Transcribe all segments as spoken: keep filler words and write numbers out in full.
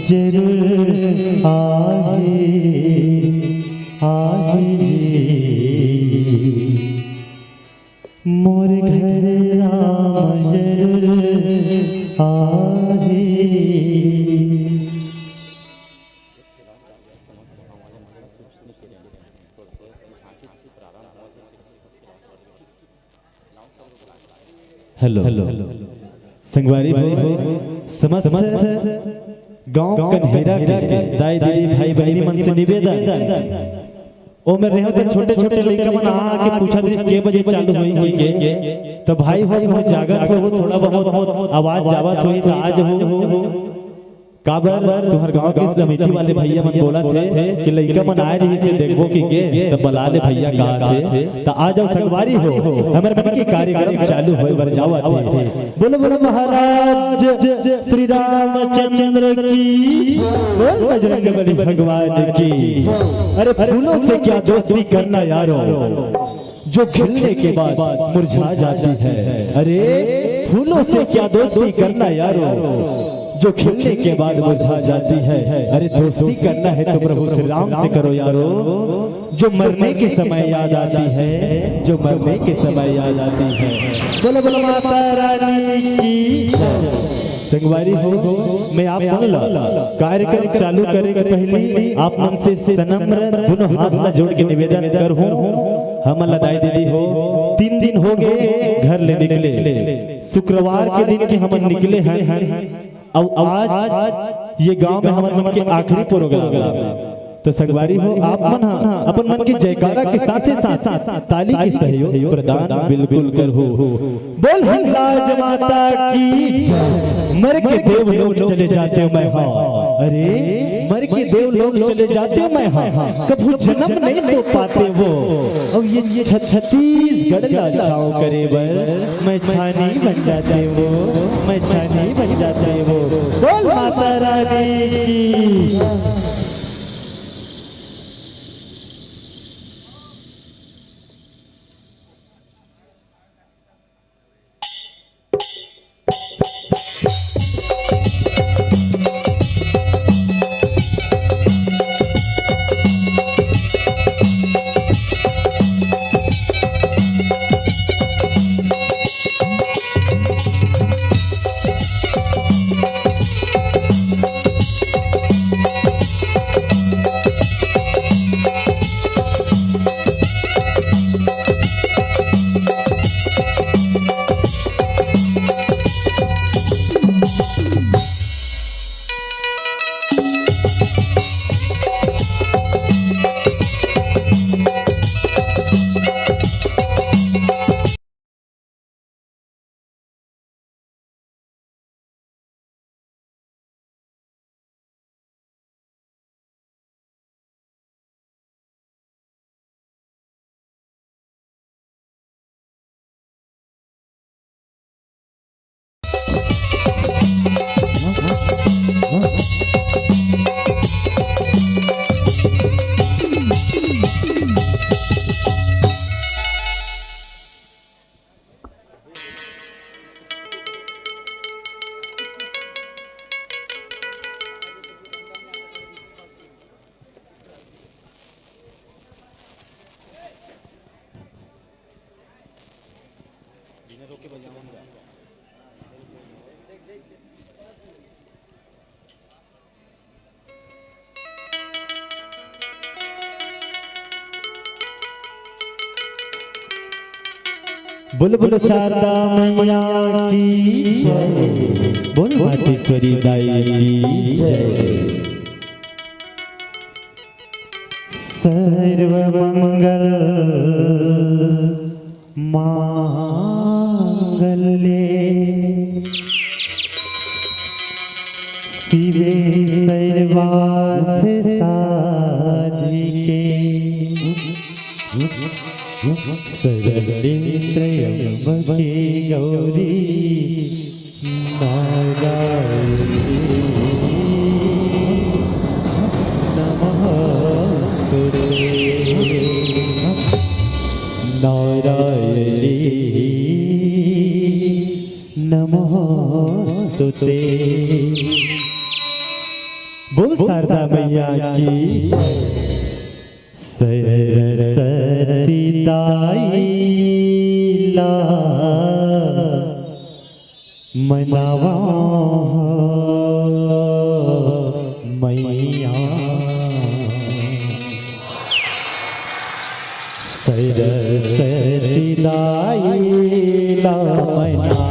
जरूर आही, आही जी। मोर घर राम जरूर आही। हेलो, संगवारी हो, समस्त गांव कन्हेरा के दाई दीदी भाई बहिनी मन से निवेदन, ओ मेर रहे त छोटे छोटे लइका मन आ के पूछत रहिस के बजे चालू होई, होई के, त भाई हो कहूं जागत हो, थोड़ा बहुत आवाज जावत होई त आज हो। काबर तुहर गांव के समिति वाले भैया मन बोलत हे कि लइका मन आए रहिस हे, देखबो कि के, त बला ले भैया कहत हे। त आ जाव संगवारी हो, हमर मन के कार्यक्रम चालू होय बर जावत हे। बोलो बोलो महाराज श्री रामचंद्र की, बोल बजरंग बली भगवान की। अरे फूलों से क्या दोस्ती करना यारो, जो खिलने के बाद मुरझा जाती है। अरे फूलों से क्या दोस्ती करना यारो, जो खिलने के बाद मुरझा जाती है। अरे दोस्ती करना है तो प्रभु श्री राम से करो यारो, जो मरने के समय याद आती है, जो मरने के समय याद आती है। बोलो बोलो माता रानी की। संगवारी हो, मैं आप मन ला कार्यक्रम चालू करे के पहली आप मन से सनम्र दुनों हाथ ला जोड़ के निवेदन करहूं, हमन ला दाई दीदी हो, तीन दिन हो गए घर ले निकले, शुक्रवार के दिन के हमन निकले हैं, अउ आज ये गांव में हमन मन के आखिरी प्रोग्राम। तो संगवारी हो, आप मन हा अपन मन के जयकारा के साथे साथ ताली के सहयोग प्रदान बिल्कुल करहू। बोल हिंगराज माता की जय। मर के देवलोक चले जाते मैं, हाँ। अरे मर के देवलोक चले जाते मैं, हाँ। कभू जन्म नहीं तो पाते वो। अब ये छत्तीसगढ़ ला छांव करे बर मैं छानी बन जाते वो, मैं छानी बन जाते वो। बोल माता रानी की। बोल बोल शारदा मैया की जय। बोल माटेश्वरी दाई की जय। सर्वमंगल मांगल्ये शिवे सर्वार्थ साधिके शरण्ये त्र्यंबके गौरी नारायणी नमोस्तुते। नारायणी नमोस्तुते। शारदा मैया की। सरस्वती दाई ला मनावा हो मैया। सरस्वती दाई ला मनावा।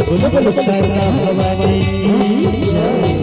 बोलो, बोलो, सरदा भवानी की जय।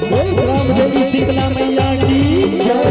बोल राम देवी शीतला मैया की जय।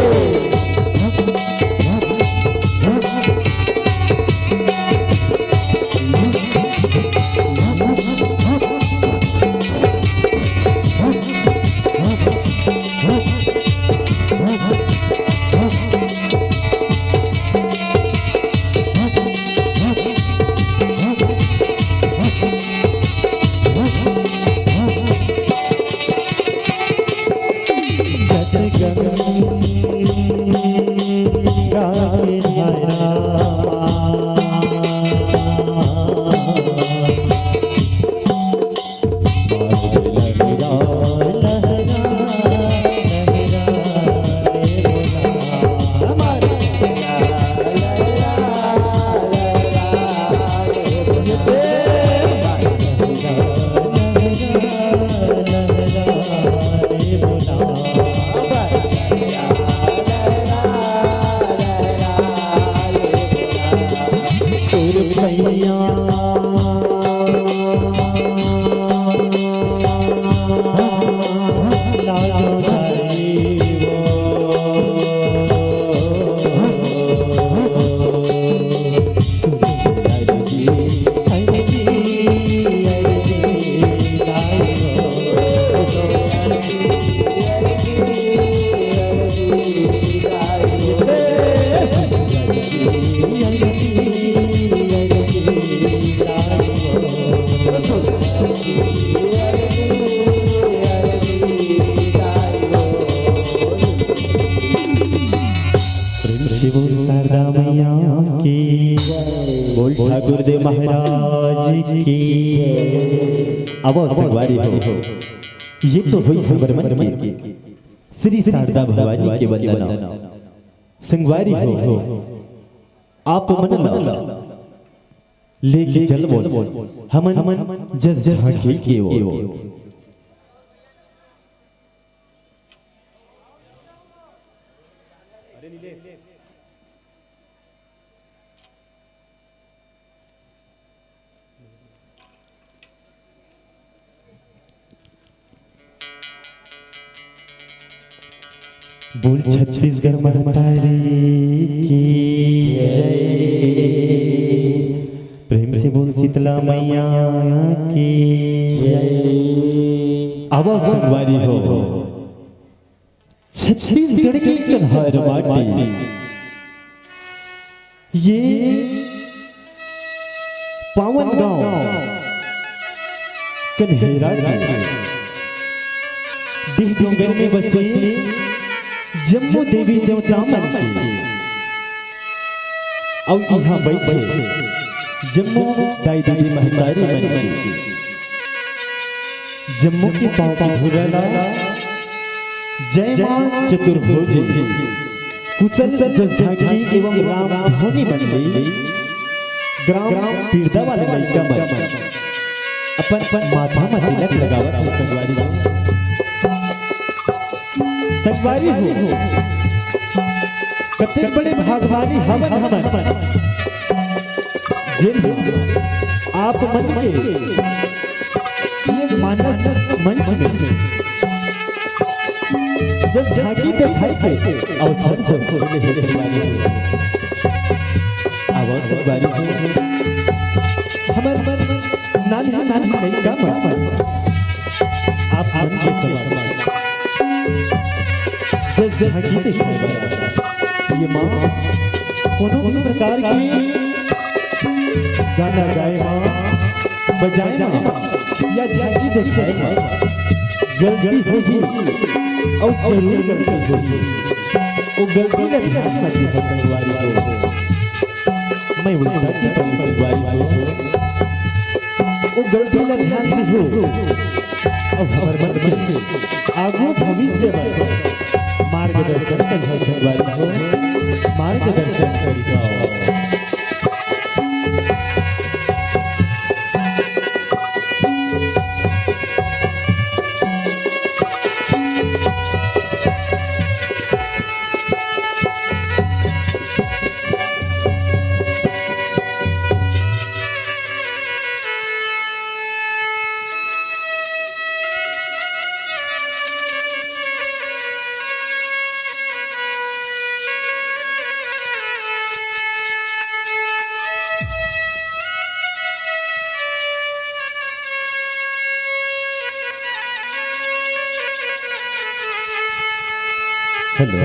प्रेम से बोल शारदा मैया की, बोल ठाकुर देव महाराज की। अब संगवारी हो, ये तो हुई हमर मन के श्री शारदा भवानी के वंदना। संगवारी हो, आप मन ला लेके चलबो हमन जस झांकी के ओर। बोल छत्तीसगढ़ महतारी की जय। प्रेम से बोल शीतला मैया की जय। आवा संगवारी हो, छत्तीसगढ़ के कन्हार माटी, ये पावन गांव कन्हेरा के डीह डोंगर में बसे जम्मो देवी देवता मन के अउ इहां बइठे जम्मो दाई दीदी महतारी मन के जम्मो के पांव के धूरा ला जय मां चतुर्भुज कुशल जस झांकी एवं राम धुनी मंडली ग्राम पीरदा वाले लइका मन अपन अपन माथा म तिलक लगावत हे संगवारी हो। संगवारी हो, कतेक बड़े भागवानी हवन हमन, जेन आप मन के ये मानस मंच में जब झांकी देखाई के अवसर को मिले हे संगवारी हो। आवो संगवारी हो। हमर मन नान्हे नान्हे लइका मन आप मन के समझ जब झांकी देखाई बर ये माँ कोनो भी प्रकार की गाना गाए माँ, बजाए माँ, या झांकी देखाए माँ, गलती होही अउ जरूर गलती होही। वो गलती ला ध्यान में रखिए संगवारी हो। मैं उल्टा की तरफ संगवारी हो। वो गलती ला ध्यान में हो। अब हमर मन में आगू भविष्य में मार्गदर्शन करिहा संगवारी हो। मार्गदर्शन करिहा। हेलो।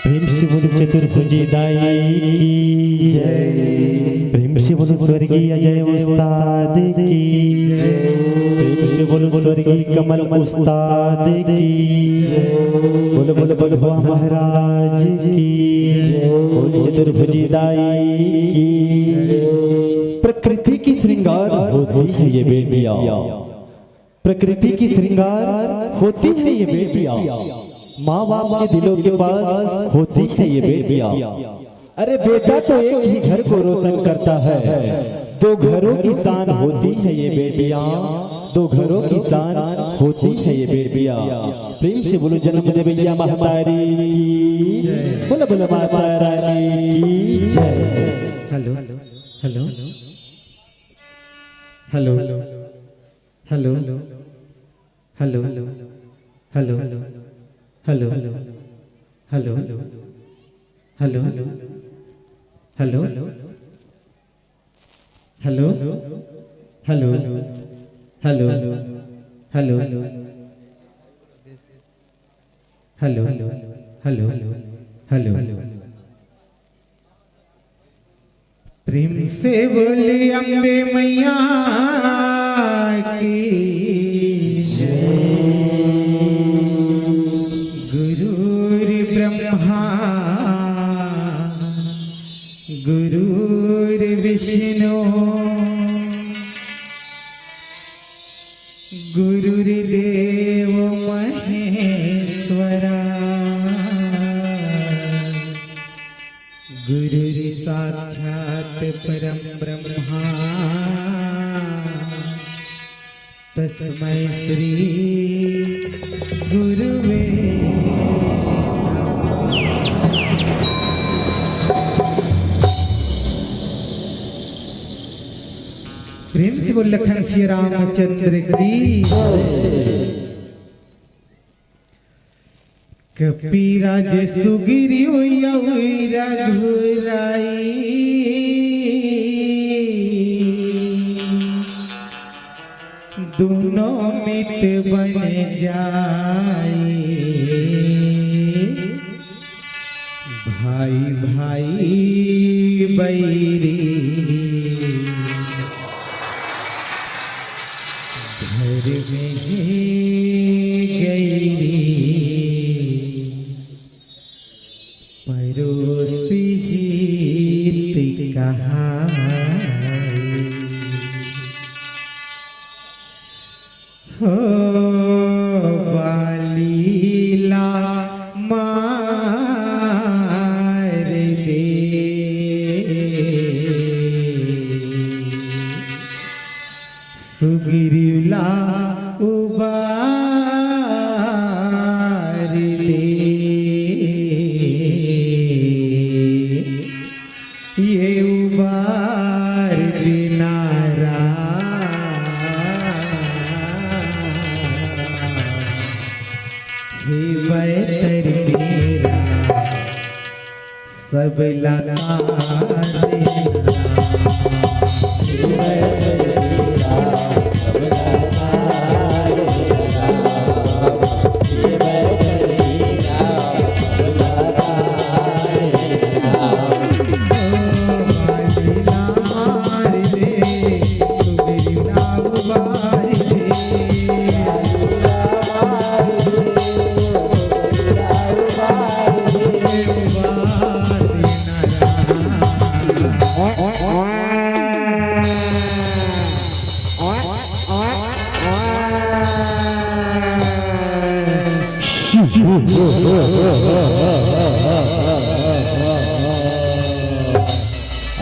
प्रेम से बोलो चतुर्भुजी दाई की जय। प्रेम से बोलो स्वर्गीय अजय उस्ताद की जय। प्रेम से बोलो स्वर्गीय कमल उस्ताद की जय। बोलो बोलो बघवा महाराज की जय। बोलो चतुर्भुजी दाई की जय। प्रकृति की श्रृंगार होती है ये बेटिया। प्रकृति की श्रृंगार होती है ये बेटियां, माँ बाप के दिलों के पास होती है ये बेटियां। अरे बेटा तो एक ही घर को रोशन करता है, दो घरों की शान होती है ये बेटियां, दो घरों की शान होती है ये बेटियां। प्रेम से बोलो जन्म देवैया महतारी की, बोलो बोलो माता रानी की जय। Hello, hello, hello. Hello, hello, hello, hello, hello, hello, hello, hello, hello, hello, hello, hello, hello, hello, hello, hello. प्रेम से बोले अम्बे मैया की जय। गुरुर्ब्रह्मा गुरुर्विष्णु गुरुर्देव महेश्वरा। गुरुर्साक्षात् परं ब्रह्मा तस्मै श्री गुरुवे नमः। प्रेम से लखन सिया रामचंद्र की। कपिराज सुग्रीव अउ रघुराई, दुनों मित बन जाई। भाई भाई बैरी, घर में हे गैरी, परोसी हित कहाई। हो बाली ला मार दे, सुग्रीव ला उबार दे। ये उबार देना राम, हे बैतरनी राम, सब लता देना राम।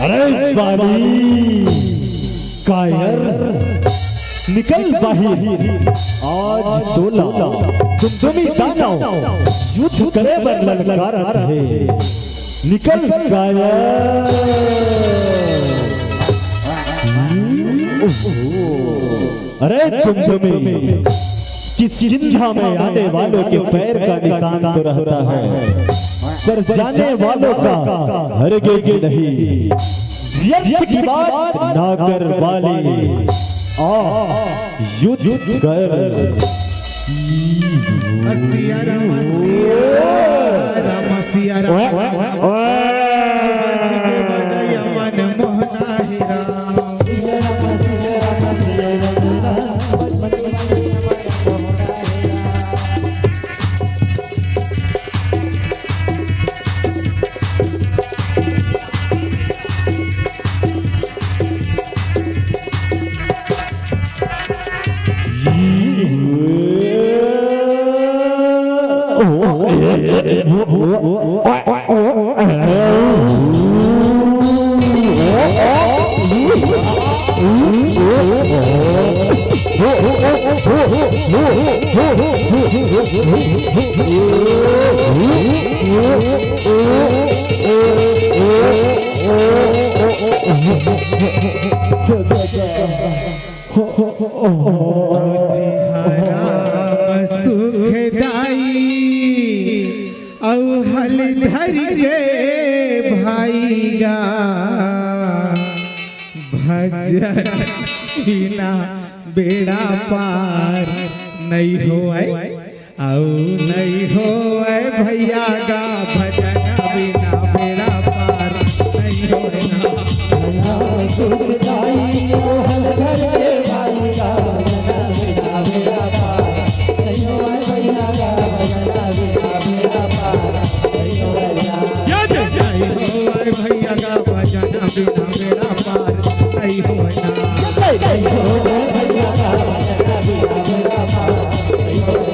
अरे बाली कायर, निकल बाहिर, आज तोला तुमतुमी दानव युद्ध करे बर ललकारत हे। निकल कायर। अरे तुमतुमी, किष्किंधा में आने वालों के पैर का निशान तो रहता है, पर जाने वालों का हरगिज नहीं। व्यर्थ की बात ना कर बाली, आ युद्ध कर। सिया राम, सिया राम, सिया राम। बजाइया मन मोहना हे राम। अउ जिहां राम सुखदाई, अउ हलधर के भाई गा, भजन बिना बेड़ा पार नइ होवय। अउ नइ होवय भइया गा, भजन बिना बेड़ा पार नइ होवय ना। भला सुखदाई ओ हलधर के भाई गा, भजन बिना बेड़ा पार नइ होवय भइया गा, भजन बिना बेड़ा पार नइ होवय ना। जय जय जय होवय भइया गा, भजन बिना बेड़ा पार नइ होवय ना। जय जय होवय भइया गा, भजन बिना बेड़ा पार नइ होवय ना।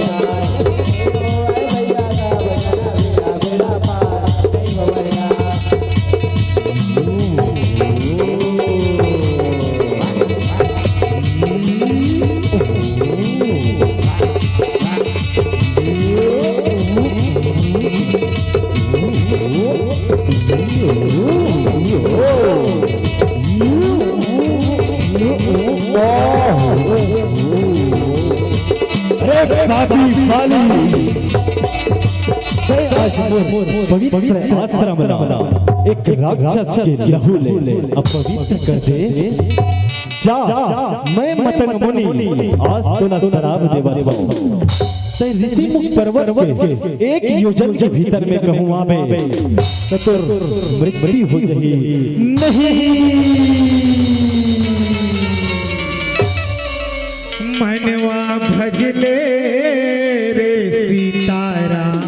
आदि वाली। तैं आज मोर पवित्र आश्रम ला एक राक्षस के लहू ले अपवित्र कर दे। जा, मैं मतंग मुनि आज तोला श्राप देवत हूँ। तैं ऋषिमुख पर्वत के एक योजन के भीतर में कहूँ आबे, त तोर मृत्यु हो जाही। नहीं। मनवा भजले रे सीताराम,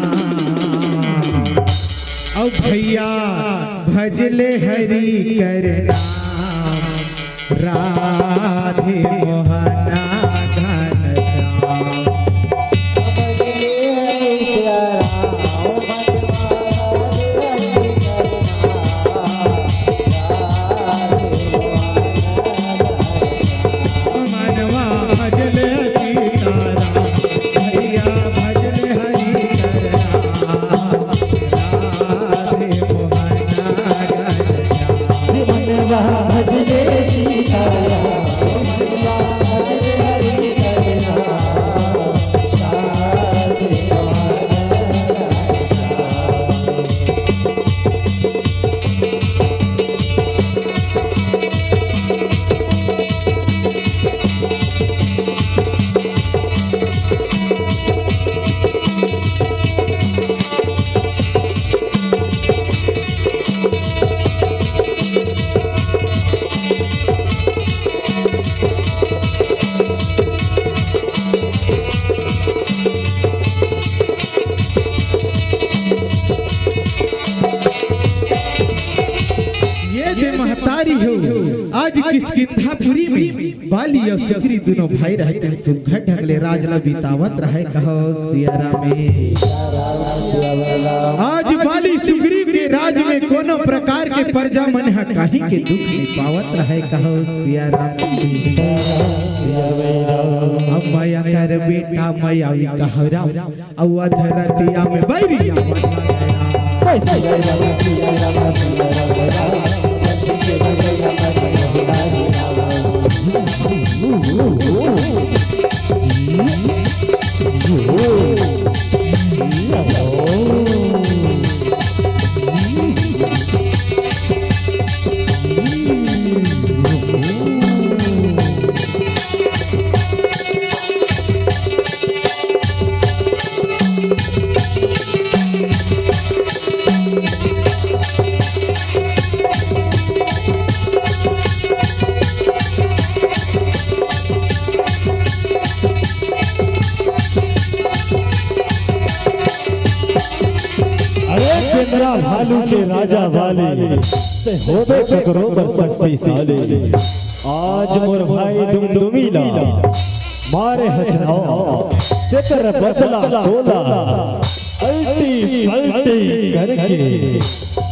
अउ भैया भजले हरि कर नाम, राधे मोहना घन श्याम। मनवा भजले सीताराम, भैया भजले हरि कर नाम, राधे मोहना घन श्याम। मनवा भजले सीताराम, मनवा भजले हरि कर नाम, राधे मोहना घन श्याम। ये दे महतारी हो, आज किष्किंधापुरी में बाली अउ सुग्रीव दूनों भाई रहय तेन सुग्घर ढंग ले राज ला बितावत रहय, कहो सिया राम। आज बाली सुग्रीव के राज में कोनो प्रकार के प्रजा मन ह काहीं के दुख नइ पावत रहय, कहो सिया राम। अब मया कर बेटा, मया भी कहो राम। अउ अधरतिया में बैरी अरे चंद्रा भालू के राजा वाले, तैं होबे ककरो बर शक्तिशाली। आज मोर भाई दुमदुमी ला मारे हच नौ, तेकर बदला तोला अल्टी पल्टी करके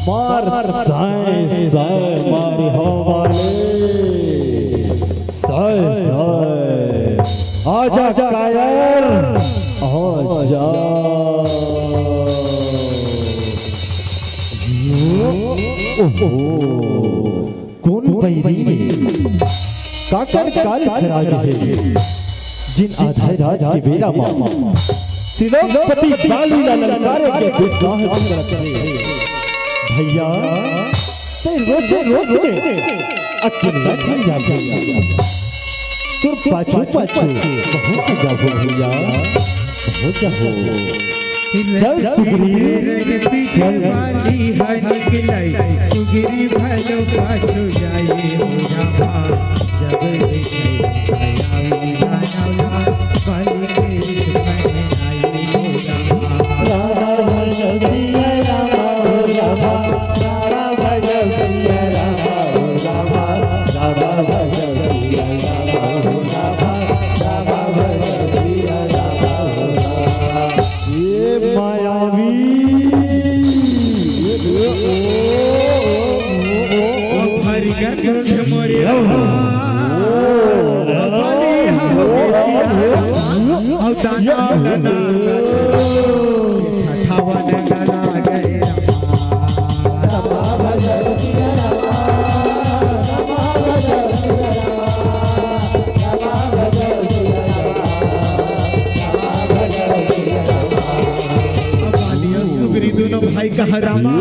मार साए साए मारी हो वाले। साए साए। आजा कायर, आजा। ओहो। कोन बैरी हे? काकर काल खराब हे? जेन आधा रात के बेरा म सेनापति बाली ला ललकारे के दुस्साहस करत हे। भैया, तैं रोजे रोज में अकेल्ला झन जाबे। तोर पाछू पाछू बहुत जाबो भैया, बहुत जाबो। चल सुग्रीव, चल। बाली ह निकलई, सुग्रीव घलो पाछू जाई हो रामा। जब देखई दयावी दानव ला, बाली के दुश्मन आई हो रामा। रामा भजो सिया रामा हो रामा, रामा भजो सिया रामा हो रामा, रामा भजो सिया रामा हो रामा, रामा भजो सिया रामा हो रामा। ये मायावी। हरिगत मोरे रामा। बलिहार बेसिया। अउ दाना लना। ठठावन गला गए। कह रामा,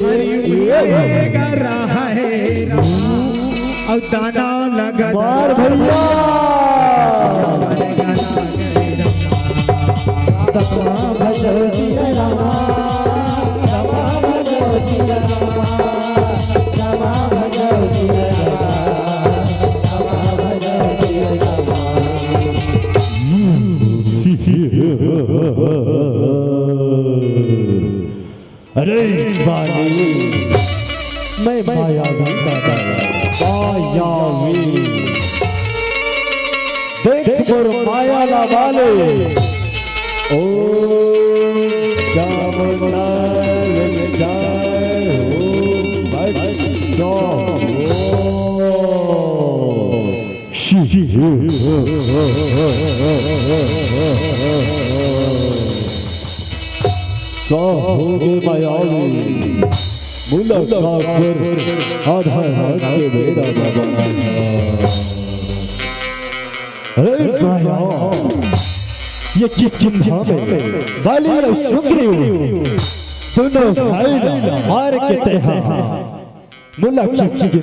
हरि उमरे गरा है रामा, अउ दाना लगा मार भैया। अरे बानी, मैं मायावी दादा, मायावी। देख मोर माया ला वाले। ओम चामुंडाय विद्याय, ओम भट्ट स्वाहा। का होगे मायावी, मुलाकात कर आधा रात के बेरा बाबा। अरे माया, ये किस चिंता में बाली अउ सुग्रीव दोनों भाई ला मार के तेहा मुलाकात के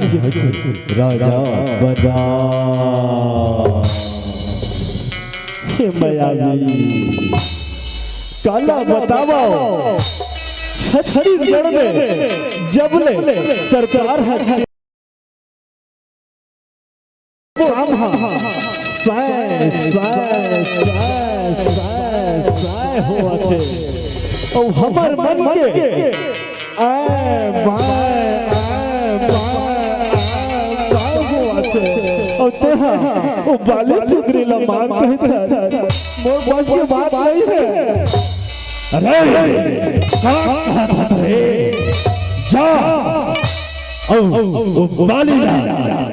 राजा बना। हे मायावी, काला बतावव, छत्तीसगढ़ में जब ले सरकार ह काम ह सै, सै, सै, सै, सै होवत हे। अउ हमर मन के आय, बाय, आय, बाय, आय, बाय होवत हे। अउ तेहा ओ बाली सुग्रीव ला मार कहिथस, मोर बस के बात नइ हे। अरे, का कहत हस रे? जा, अउ, अउ, अउ बाली ला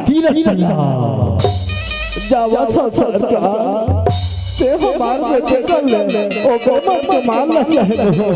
तीर तल्ला। जावत हँव सरकार, तें हमार बेटे कर ले, ओकर मन के मार ला सहे हो।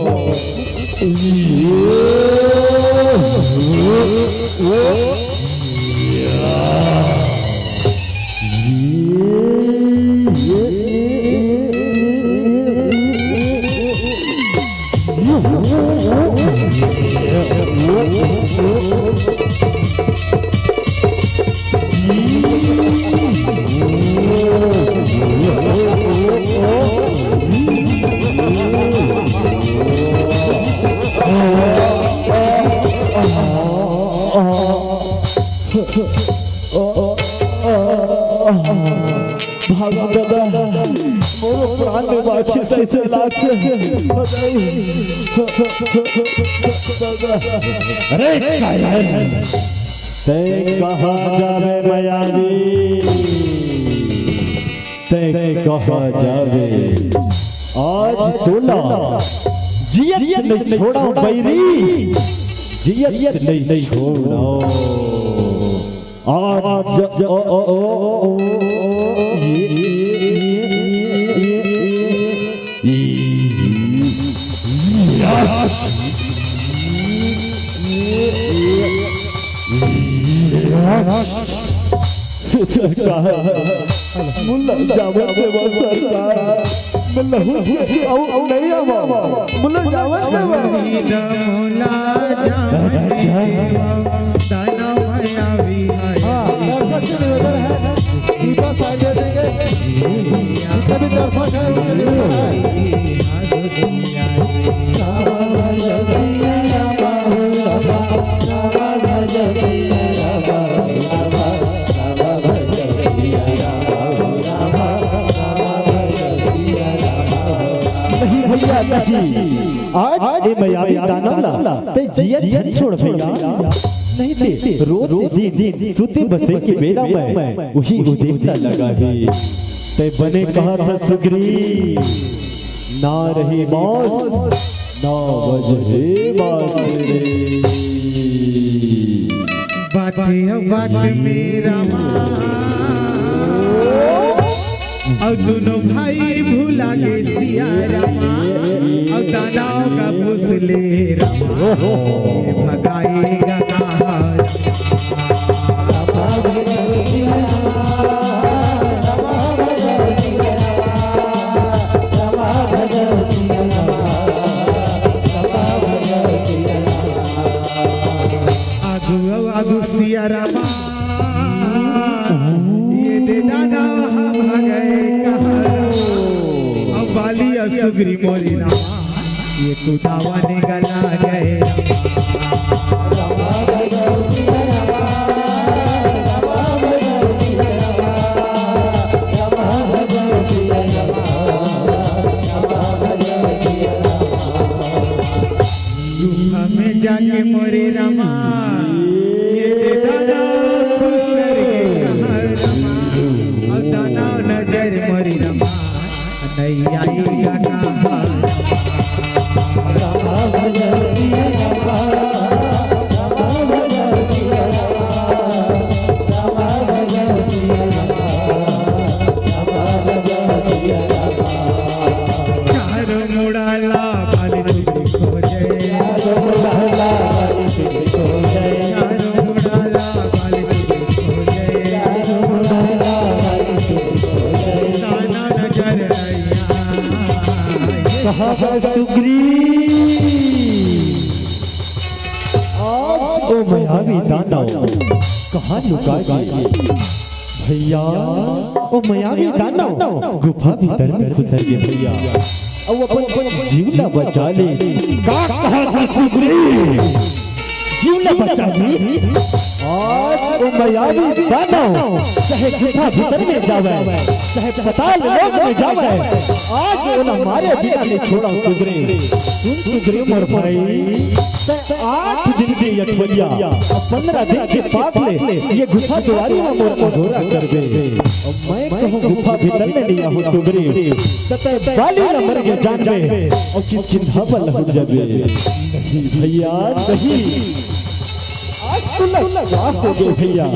भागो दादा, मोरो प्राण में बाछी तैसे लागथे। दादा। अरे कायर, तैं कहाँ जाबे मायावी? तैं कहाँ जाबे? आज तोला जियत नइ छोड़ंव बैरी, जियत नइ छोड़ंव। आज ओ, ओ, ओ, ओ, ओ, ये, ये, ये, ये, ये, ये, ये, ये, ये, ये, ये, ये, सरकार, मुला जावत देवा सरकार, मैं लहू के अउ, अउ नइ आवा, मुला जावत देवा। मुला जावत देवा, दाना मायावी है। हाँ, दर्शक से निवेदन है, दीपा साइड दे देंगे। जितने भी दर्शक हैं, उनसे निवेदन है। नहीं भैया, नहीं। आज ए मायावी दानव ला तैं जियत झन छोड़ भैया। नहीं ते रोज दिन सुते बसे के बेरा में उही उदिम ला लगा हे। तैं बने कहत हस सुग्रीव, ना रही मौत, ना बजही बांसुरी। बात अउ बात में रामा, अउ दूनों भाई भुला गे सिया रामा, अउ दानव का फुसले रामा, भगाएगा कहाँ? सुग्री मोरी रामा, ये कुदावन गला गए रामा। गुफा में जाके मोरे रामा, ये दे दादा खुसर के कहा रामा, अब दादा नजर मोरे रामा, नहीं आएगा कहा। चारों मुड़ाला बाली सुग्री खोजे। चारों मुड़ाला बाली सुग्री खोजे। चारों मुड़ाला बाली सुग्री खोजे। चारों मुड़ाला बाली सुग्री खोजे। दाना नजर नैया। कहाँ गए सुग्री? आज ओ मायावी दानव कहाँ लुका गे? भैया, ओ मायावी दानव गुफा भीतर में खुसर गे भैया। अउ अपन, अपन जीव ला बचा ले। का कहा था सुग्री? जीव ला बचा ले। आज ओ मायावी दानव चाहे गुफा भीतर में जावे, चाहे पाताल लोक में जावे, आज ओला मारे बिना नइ छोड़ंव सुग्री। सुन सुग्री मोर भाई, तैं आठ दिन के यथवैया, पंद्रह दिन के पाक ले ये गुफा दुआरी म मोर अघोरा करबे। अउ मैं कहूँ गुफा भीतर ले लिया हो सुग्री, त तैं बाली ल मर गे जानबे, अउ किष्किंधा म लहुट जाबे। नहीं भैया, नहीं। आज तो लगा हो गे भैया,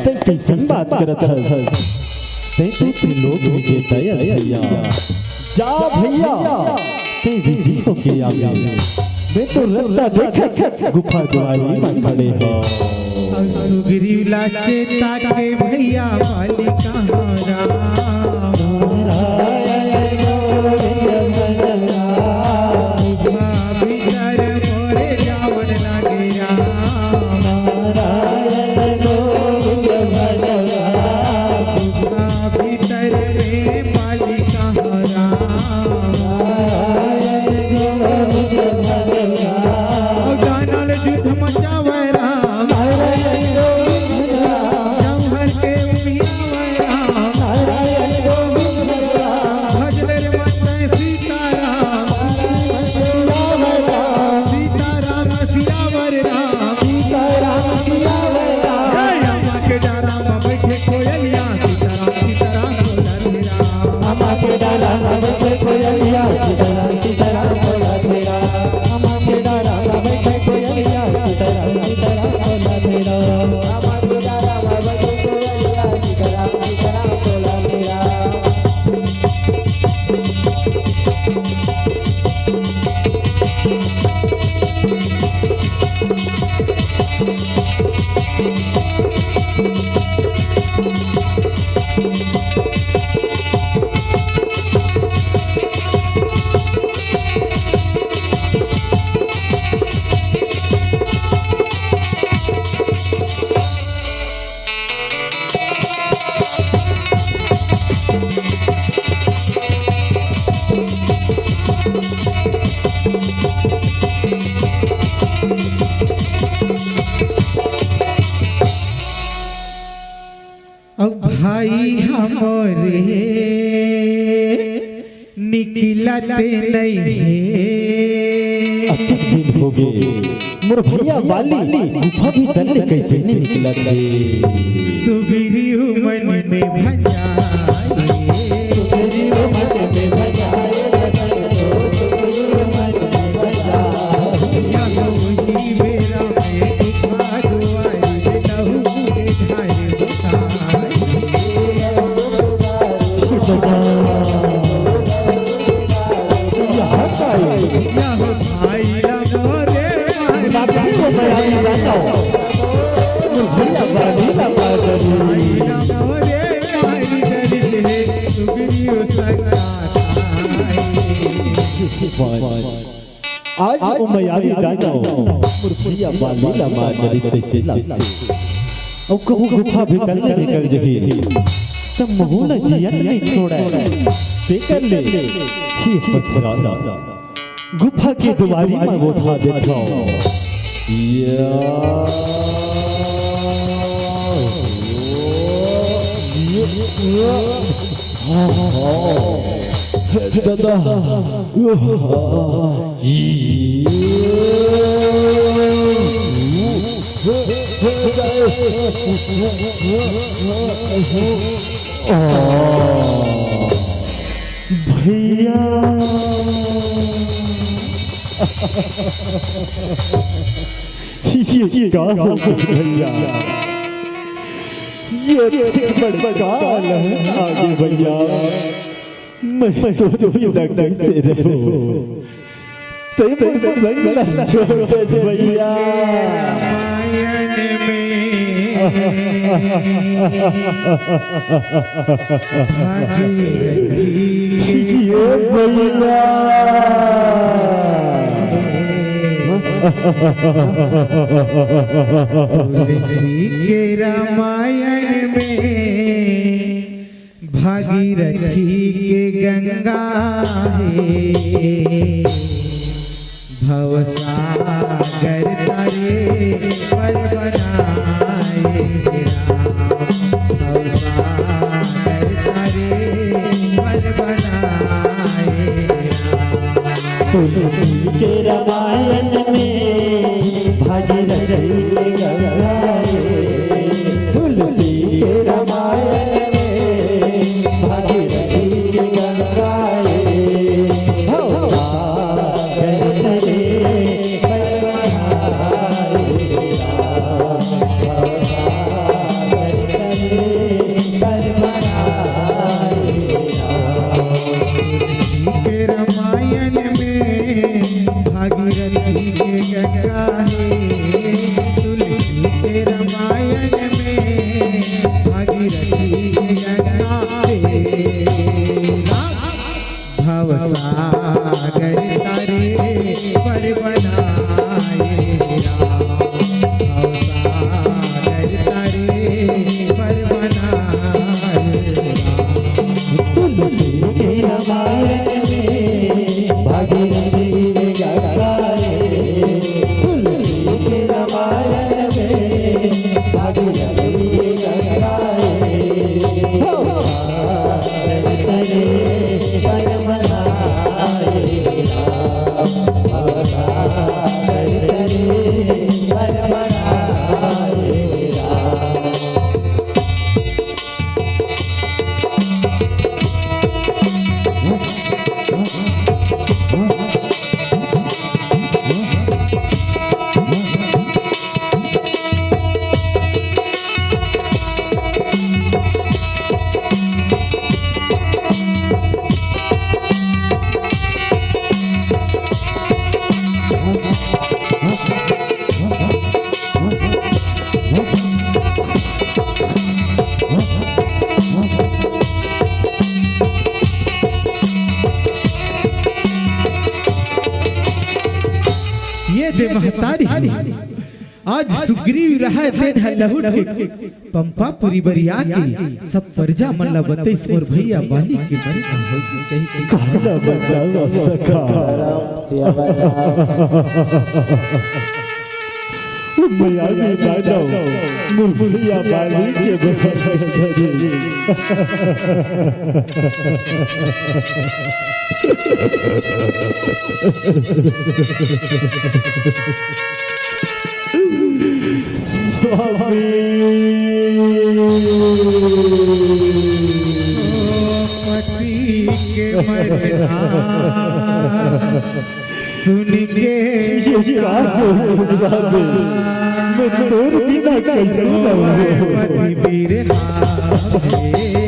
तैं कइसन बात करत हस? तैं तो त्रिलोक विजेता अस भैया। जा भैया, तैं विजय होके आबे। मैं तो रस्ता देखत गुफा दुआरी म खड़े हँव। अउ सुग्रीव ला चेता के भैया बाली कहाँ राम। भीतर मोरे जावन लागे राम। भीतर में बाली कहाँ राम। ओ दानल युद्ध मचावे राम। जौहर के उमियावे राम। भजले रे मन सीताराम। सीताराम सियावर राम। सीताराम सियावर राम। हे अम्मा के डारा म बइठे कोयलिया, सीताराम सीताराम बोलत हे राम। अम्मा के डारा म बइठे कोयलिया, सीताराम सीताराम बोलत हे राम। अम्मा के डारा म बइठे कोयलिया, सीताराम सीताराम बोलत हे राम। अम्मा के डारा म बइठे कोयलिया, सीताराम सीताराम बोलत हे राम। अब भाई हमरे निकलत नइ हे। अतेक दिन होगे, मोर भैया बाली गुफा भीतर ले कइसे नइ निकलत हे? सुग्रीव मन में भंजाए। सुग्रीव मन में भंजाए, सुग्रीव मन में भंजाए। या तो उही बेरा में गुफा दुआरी लहू के ढाल उठाए। आज ओ मायावी दानव मोर भैया बाली ला मार डरिस तइसे लगथे। अउ कहूँ गुफा भीतर ले निकल जही। त महू ला जियत नइ छोड़य। तेकर ले ये पथरा ला गुफा के दुवारी म गोठा देथंव। या। हे दादा। भैया, ये का हो गे भैया? ये बड़का अलहन आ गे भैया। मैं तो भी डर से रहूं। तैं मोर संग ला छोड़ दे भैया। रामायण में भागीरथी ये भैया। तुलसी के रामायण में भागीरथी के गंगा हे, भवसागर तरे पार बनाए हे राम, भवसागर तरे पार बनाए हे राम। तुलसी के रामायण में भागीरथी के गंगा हे, तुलसी के रामायण में भागीरथी के गंगा हे। भवसागर तरे पार बनाए राम, भवसागर तरे पार बनाए राम। के रामायण में भागीरथी के गंगा हे, तुलसी के रामायण में भागीरथी के गंगा हे। राम भवसागर तरे पार बनाए राम, भवसागर तरे पार बनाए राम। तुलसी के रामायण में भागीरथी के गंगा हे, तुलसी के रामायण में भागीरथी के गंगा हे। हो। ये दे महतारी, आज सुग्रीव रहय तेन ह लहुट के पंपापुरी बरिया के सब परजा मन ल बतइस, मोर भैया बाली के मरे न होय कहि के। काला बतावंव सखा। भैया भी दादा, मोर भैया बाली के बता। स्वामी। पति के मरना सुन के ये का हो स्वामी? मैं तोर बिना कैसे रहूं? पति बिरहा में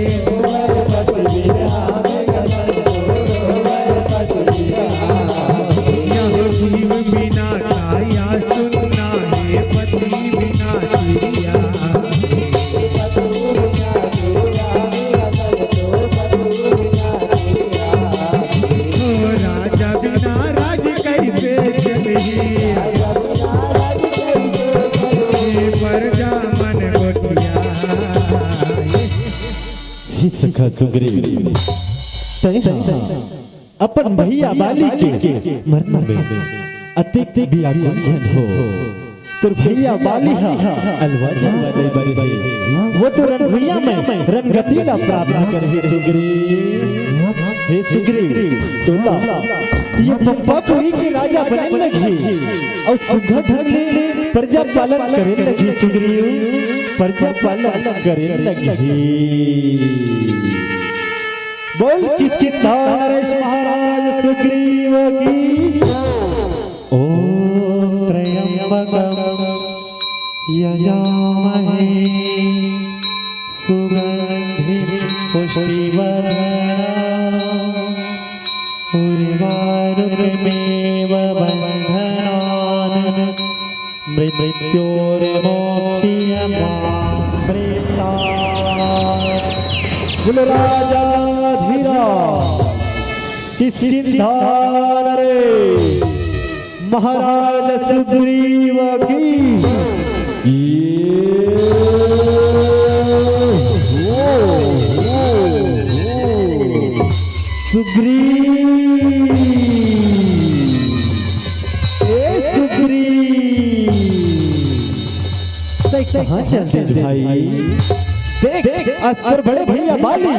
जीव बिना काया सुनना हे पति बिना चिड़िया। ओ राजा बिना राज कैसे चलही? हे परजा मन गोठिया। हे सुग्रीव, तैं ह अपन भैया बाली के मरना में अतेक व्याकुल झन हो। तोर भैया बाली ह अलवर झन बने बने हे। वो तो रण भुइयां में रणगति ला प्राप्त करे हे सुग्रीव। हे सुग्रीव, तोला ये पंपापुरी के राजा बने लगही अउ सुग्घर ढंग ले प्रजा पालन करे लगही सुग्रीव, प्रजा पालन करे लगही। बोल किसके नरेश महाराज सुग्रीव की। ॐ त्र्यम्बकं यजामहे सुगन्धिं पुष्टिवर्धनम् उर्वारुकमेव बन्धनान् मृत्योर्मोक्षयमामृतात्। बोलो राजाधिराज किष्किंधा नरेश महाराज सुग्रीव की। ये सुग्रीव, ए सुग्रीव, तैं कहाँ चल दे भाई? देख, आज तोर बड़े भैया बाली वो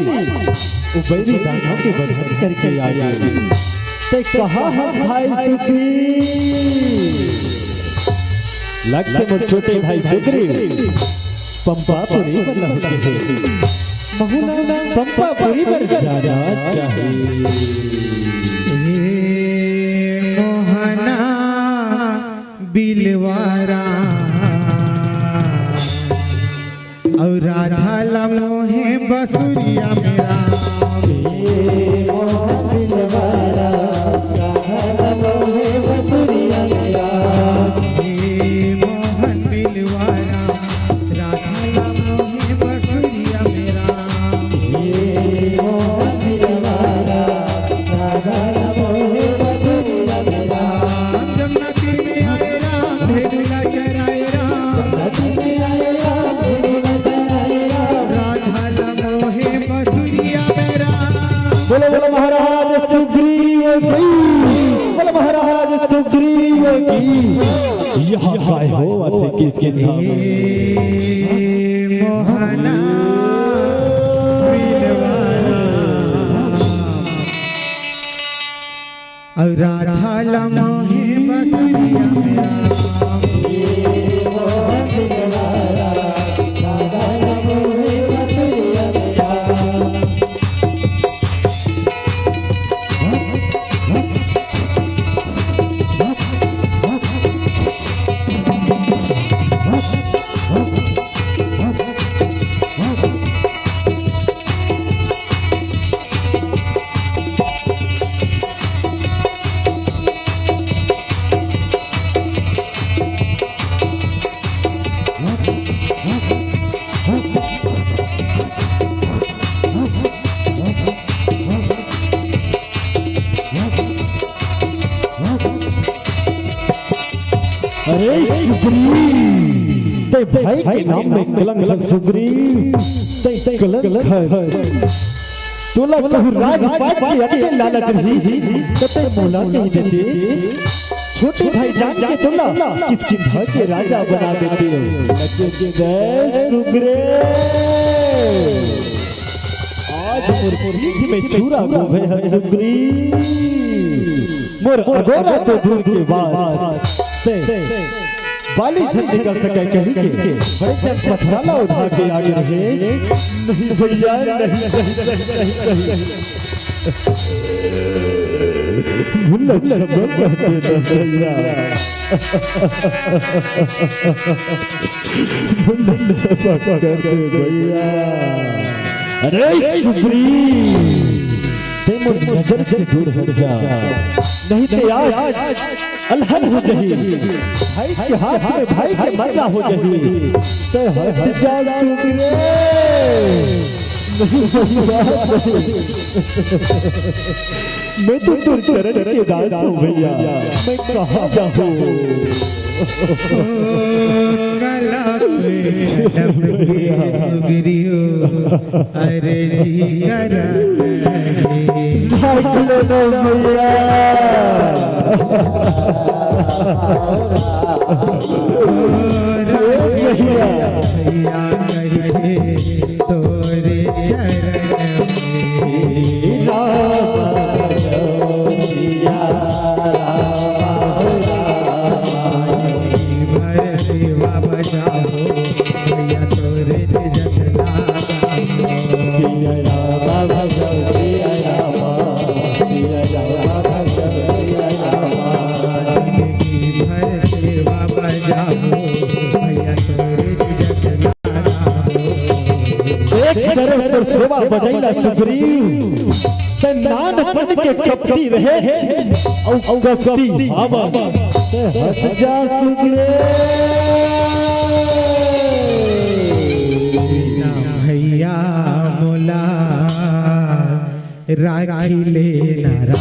बैरी दानव के वध करके आ गे। तैं कहाँ हस भाई सुग्रीव? लगथे मोर छोटे भाई सुग्रीव पंपापुरी बर लहुटे हे। महू ला पंपापुरी बर जाना चाही। ए मोहना बिलवारा अउ राधा ला मोहे बसुरिया मेरा। हे मोहन बिलवारा, राधा ला मोहे बसुरिया मेरा। हे मोहन बिलवारा, राधा ला मोहे बसुरिया मेरा। हे मोहन बिलवारा, राधा ला मोहे बसुरिया मेरा। जमुना तीर में आए राम, भेड़ू ला चराए राम। जमुना तीर में आए राम, भेड़ू ला चराए राम। राधा ला मोहे बसुरिया मेरा। बोलो, बोलो महाराज सुग्रीव की। बोलो महाराज सुग्रीव की। यहाँ काय होवत हे किसकिंधा में? ए मोहना बिलवारा। अउ राधा ला मोहे बसुरिया मेरा। अरे सुग्रीव, तैं भाई के नाम में कलंक हस सुग्रीव, तैं कलंक हस। तोला कहूँ राजपाट के अतेक लालच रही, त तैं मोला कहि देते। छोटे भाई जान के तोला किसकिंधा के राजा बना देते। लेकिन जय सुग्रीव, आज मोर पीठ में छुरा घोंपे हस सुग्रीव। मोर अगोरा तो दूर के बात, तैं बाली झन निकल सकय कहि के बड़े जन पथरा ला उठा के आगे रहे। नहीं भैया, नहीं, नहीं, नहीं, नहीं, नहीं। भूल क्षमा कर देना भैया। भूल क्षमा कर दे भैया। अरे सुग्रीव, तैं मोर नजर से दूर हट जा, नहीं तो आज अलहन हो जाही। भाई के हाथ में भाई के मरना हो जाही। तैं हट जा सुग्रीव। मैं तो तोर चरण के दास हूँ भैया, मैं कहाँ जाहूँ? कला पे टपके सुगरियो, अरे जी करा। भाग ले दो भैया। भैया। भैया कहे तोरे चरण में। राम सिया राम राम। भर सेवा बजाओ, भैया तोरे जस लागा। सिया राम भजो, सिया राम, सिया राम भजो, सिया राम। जिंदगी भर सेवा बजाओ, भैया तोरे जस लागा। एक तरफ पर सेवा बजैला सुग्रीव, ते नानपन के कपटी रहे, अउ कपटी हवा, ते हट जा सुग्रीव। भैया मोला राखी लेना राम।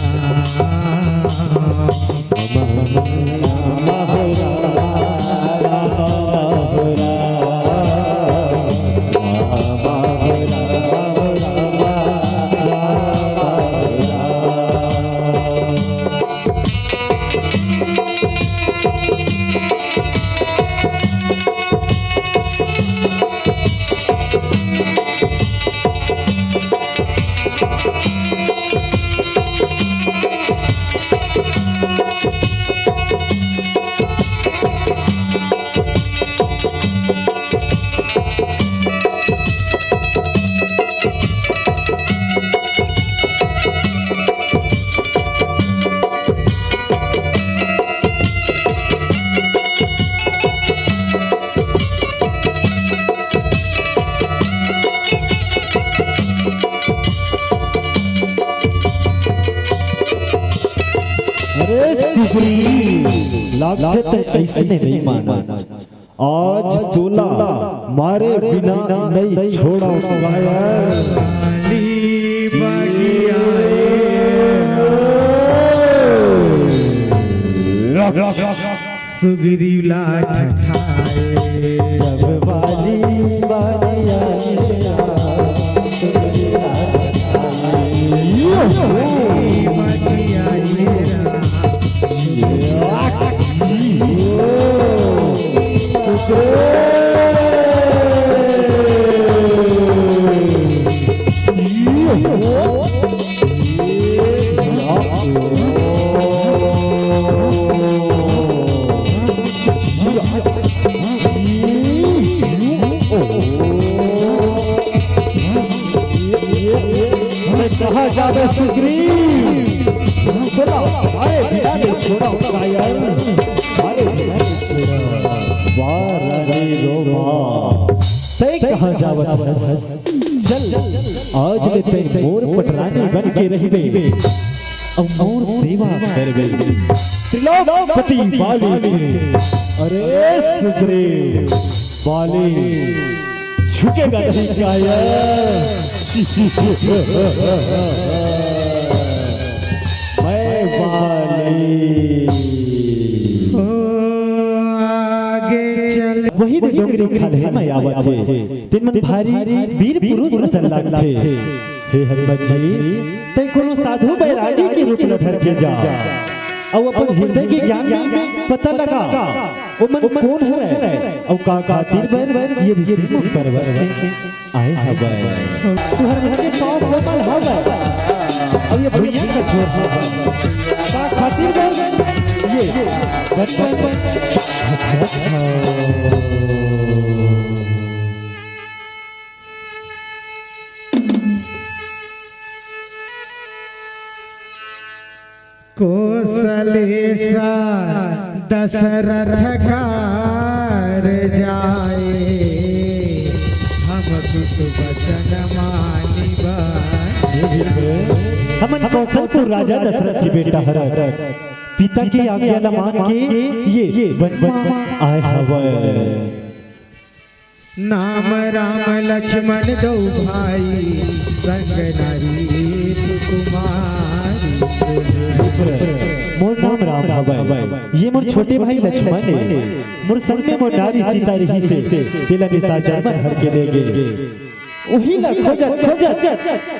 अरे सुग्रीव, लागथे ते अइसने नइ मानस। आज तोला मारे बिना नइ छोड़ंव कायर। सुग्रीव ला ठठाए। जब बाली बाली आए राम, सुग्रीव ला ठठाए। यो हो। बाली आए राम। यो। सुग्रीव। यो। कहाँ जाबे सुग्रीव? बोला, अरे बिना नहीं छोड़ा हूँ कायर। अरे बिना नहीं छोड़ा। वाह रानी रोमा, तैं कहाँ जावत हस? चल, आज ले तैं मोर पटरानी बन के रहिबे, अउ मोर सेवा करबे। त्रिलोकपति बाली के, अरे सुग्रीव, बाली झुकेगा नहीं कायर। मैं बाली। ओ, आगे चल। वही डोंगरी खलहे में आवत हे। तेन मन भारी वीर पुरुष असन लागथे। हे हनुमत जी, तैं कोनो साधु बैरागी के रूप ल धर के जा, अउ अपन हृदय के ज्ञान में पता लगा, ओमन कोन हरय, अउ का खातिर बर ये ऋषि मुनि पर्वत में आए हवय। तुहर मन के पाप कोमल हवय, अउ ये भुइयां कठोर हवय। का खातिर बर ये गंगा कोसलेसा दशरथ कार जाए, हम कुछ वचन मानिबा। हमन कौशलपुर राजा दशरथ के बेटा हरन, पिता के आज्ञा ल मान के ये वन म आए हवय। नाम राम लक्ष्मण दो भाई, संग नारी सुकुमारी। मोर नाम राम हवय, ये मोर छोटे भाई लक्ष्मण हे। मोर संग में मोर नारी सीता रहिसे, तेला निशाचर मन हर के ले गे। उही ला खोजत खोजत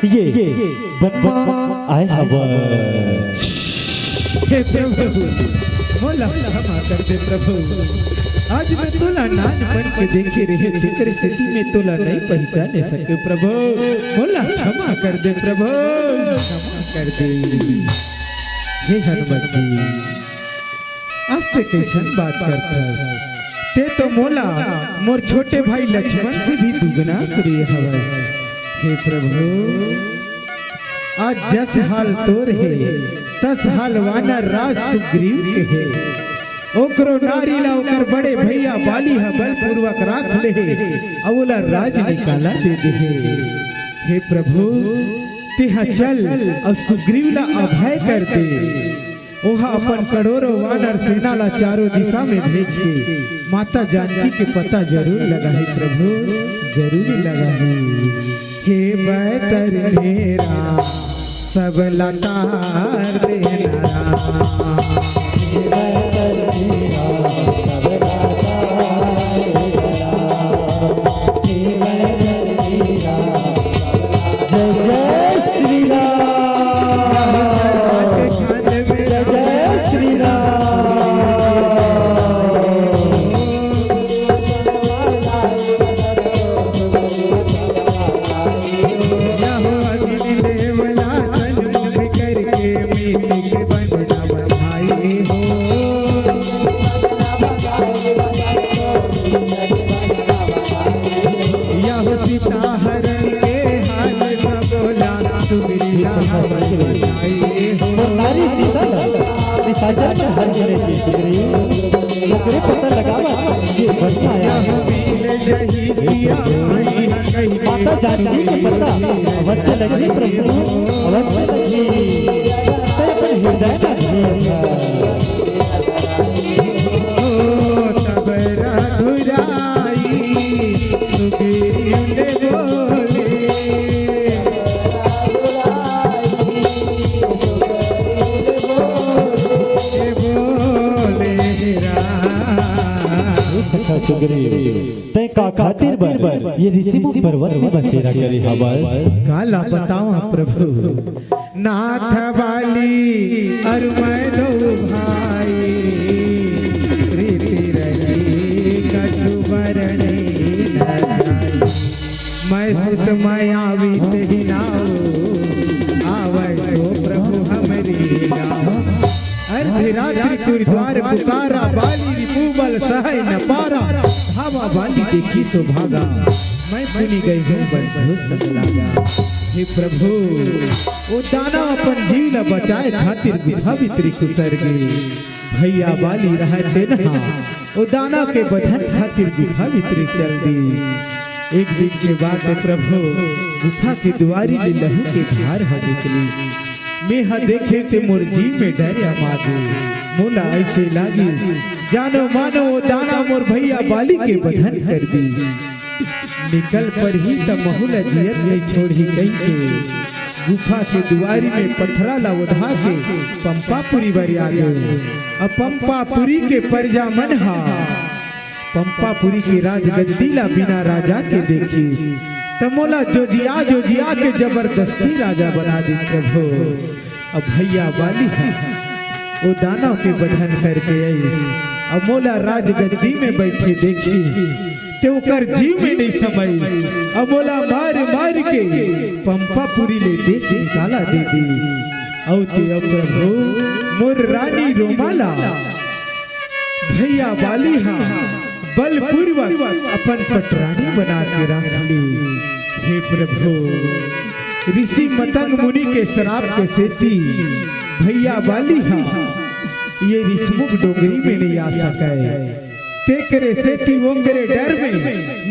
ये बन म आए हवय। हे प्रभु, मोला क्षमा कर दे प्रभु। आज मैं तोला नानपन के देखे रहे, तेकरे सेती मैं तोला नहीं पहचाने सके प्रभु। मोला क्षमा कर दे प्रभु, क्षमा कर दे। हे हनुमत जी, आज ते कइसन बात करथस? ते तो मोला मोर छोटे भाई लक्ष्मण से भी दुगना प्रिय हवस। हे प्रभु, आज जस हाल तोर हे, तस हाल वानर राज सुग्रीव के हे। ओकरो नारी ला ओकर बड़े भैया बाली ह बलपूर्वक राख ले हे, अउ ओला राज निकाला दे दे हे। हे प्रभु, तेहा चल अउ सुग्रीव ला अभय कर दे। ओहा अपन करोड़ों वानर सेना ला चारों दिशा में भेज के माता जानकी के पता जरूर लगाही प्रभु, जरूर लगाही। हे बैतरनी राम, सब ला तार देना राम। हे बैतरनी राम, सब ला तार देना राम। हे बैतरनी राम, जय जय श्री राम। जय जय श्री राम। यह सीता हरण के हाल सब ला सुग्रीव बताए हो। नारी सीता ला निशाचर मन हर के ले गे सुग्रीव, ओकरे पता लगावा ये बन म आया। यह मिल जही सिया माई कही माता जानकी के पता अवश्य लगे प्रभु, अवश्य लगे। तै अपन हृदय में धीर रख। ओ तब रघुराई सुग्रीव ने बोले। बोले राम। सुग्रीव, तै का खातिर बर ये ऋषिमुख पर्वत में बसेरा करे हवस? काला बतावा प्रभु। नाथ बाली अउ मैं दो भाई, प्रीति रही कछु बरनी न जाई। मैं सुत मैं आवी तेहि नाव, आवै तो प्रभु हमरी गाँव। अर्धरात्रि तुर द्वार पुकारा, बाली रिपु बल सहै न पारा। धावा बाली देखी सो भागा, मैं पुनि गई हूँ बंधु संग लागा। हे प्रभु, ओ दानव अपन जीव ला बचाए खातिर गुफा भीतरी खुसर गे। भैया बाली रहय तेन हा ओ दानव के बधन खातिर गुफा भीतरी चल दी। एक दिन के बात हे प्रभु, गुफा के दुवारी ले लहू के धार ह निकली। मेंहा देखे ते मोर जी में डर अमा गे। मोला अइसे लागिस, जानो मानो ओ दानव मोर भैया बाली के बधन कर दी। निकल परही त महू ल जियत नइ छोड़ही कहिके गुफा के दुवारी में पथरा ला ओढ़ा के पंपापुरी बर आ गेंव। अब पंपापुरी के परजा मन हा पंपापुरी के राजगद्दी ला बिना राजा के देखिस, त मोला जोजिया जोजिया के जबरदस्ती राजा बना दिस प्रभु। अब भैया बाली हा ओ दानव के बधन करके आइस, अब मोला राजगद्दी में बइठे देखिस, ते ओकर जी में नइ समाइस, अब मोला मार मार के पंपापुरी ले देश निकाला दे दिस। अउ ते अब प्रभु मोर रानी रोमा ला भैया बाली हा बलपूर्वक अपन पटरानी बना के रख ली। हे प्रभु, ऋषि मतंग मुनि के श्राप के सेती भैया बाली हा ये ऋषिमुख डोंगरी में नइ आ सकय। तेकरे सेती ओकरे डर में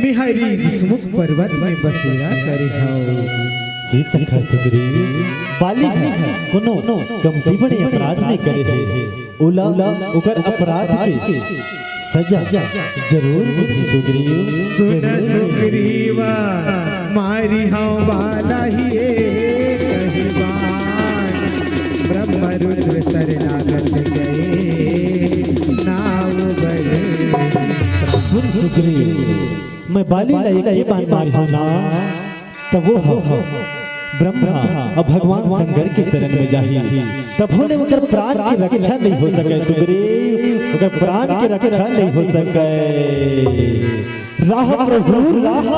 मेंहा ऋषिमुख पर्वत में बसेरा करे हंव। हे सखा सुग्रीव, बाली हा कोनो कमती बड़े अपराध नइ करे हे। ओला ओकर अपराध के सजा जरूर मिलही सुग्रीव। सुन सुग्रीव, मारी हव बाला ही एक ही बाण, ब्रह्म रुद्र शरणागत गए नाव बहे। सुन सुग्रीव, मैं बाली ला एक ही बाण मारी हव ना, त वो ह ब्रह्मा अउ भगवान शंकर के शरण में जाही, तभो ले ओकर प्राण के रक्षा नहीं हो सके सुग्रीव, ओकर प्राण के रक्षा नहीं हो सके। राह प्रभु राह,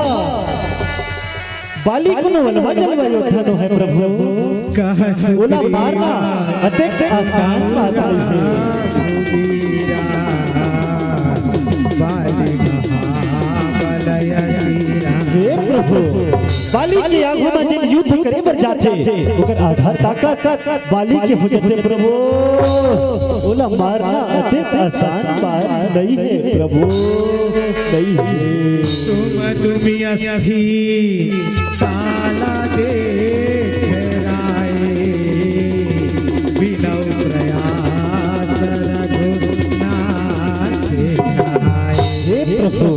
बाली कोनो अलवा जलवा योद्धा नो है प्रभु, कहा ओला सुग्रीव मारना अतेक आसान बात नहीं है। बाली महाबल अति राम। हे प्रभु, बाली के आगू म जेन युद्ध करे बर जाथे, ओकर आधा ताकत बाली के हो जाथे प्रभु। ओला मारना अतेक आसान बात नहीं है प्रभु, नहीं है। तुम तुम अस्थि ताला देख राय, बिनौ प्रयास रघुनाथ आय। हे प्रभु,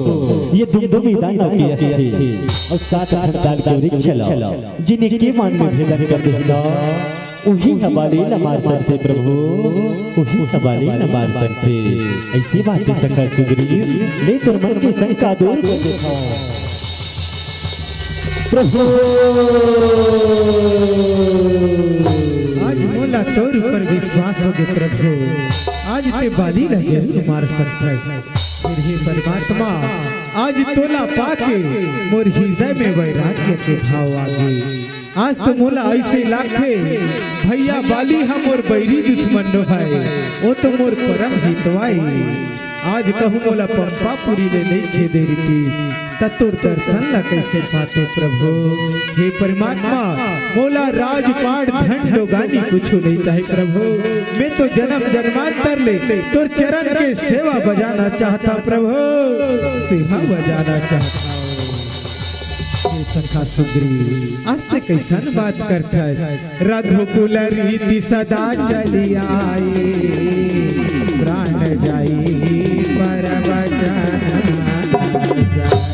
ये दुमदुमी दानव के अस्थि अउ सात ठन दाल के वृक्ष ल जेन एके बाण में भेदन कर देही ना, उही ह बाली ल मार सकथे प्रभु, उही ह बाली ल मार सकथे। अइसे बात हे सखा सुग्रीव, ले तोर मन के शंका दूर कर देथंव प्रभु। आज मोला तोर ऊपर विश्वास होगे प्रभु, आज ते बाली ला जरूर मार सकथस। फिर हे परमात्मा, आज तोला पाके मोर हृदय में वैराग्य के भाव आगे। आज तो मोला अइसे लागथे, भइया बाली ह मोर बैरी दुश्मन नोहय, ओ तो मोर परम हितवा ए। आज कहूँ मोला पंपापुरी ले नइ खेदे रितिस, त तोर दर्शन ला कइसे पाते प्रभु? हे परमात्मा, मोला राजपाट धन डोगानी कुछु नइ चाही प्रभु। मैं तो जनम जनमांतर ले तोर चरण के सेवा बजाना चाहथंव प्रभु, सेवा बजाना चाहथंव। हे सखा सुग्रीव, आज ते कइसन बात करथस? रघुकुल रीति सदा चली आई, प्राण जाई पर वचन न जाई।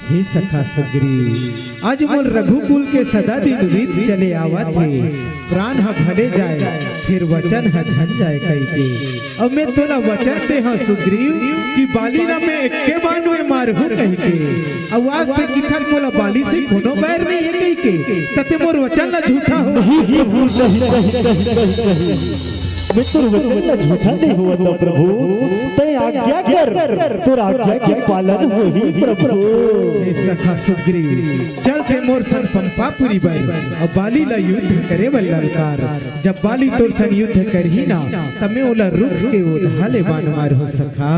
हे सखा सुग्रीव, आज मोर रघुकुल के सदा दिन रीत चले आवत हे, प्राण ह भले जाय, फेर वचन ह झन जाय कहिके। अब मैं तोला वचन दे हंव सुग्रीव कि बाली ला मैं एके बाण में मारहूं कहिके। अउ आज ते किथस मोला बाली से कोनो बैर नइ हे कहिके, त ते मोर वचन ला झूठा हो। नहीं प्रभु, नहीं, नहीं, नहीं, नहीं, नहीं। मैं तोर वचन ला झूठा नइ होवत हंव प्रभु। तैं आज्ञा कर, तोर आज्ञा के पालन होही प्रभु। हे सखा सुग्रीव, चल ते मोर संग पंपापुरी बर, अउ बाली ला युद्ध करे बर ललकार। जब बाली तोर संग युद्ध करही ना, तब मैं ओला रुख के ओधा ले बाण मारहूं सखा।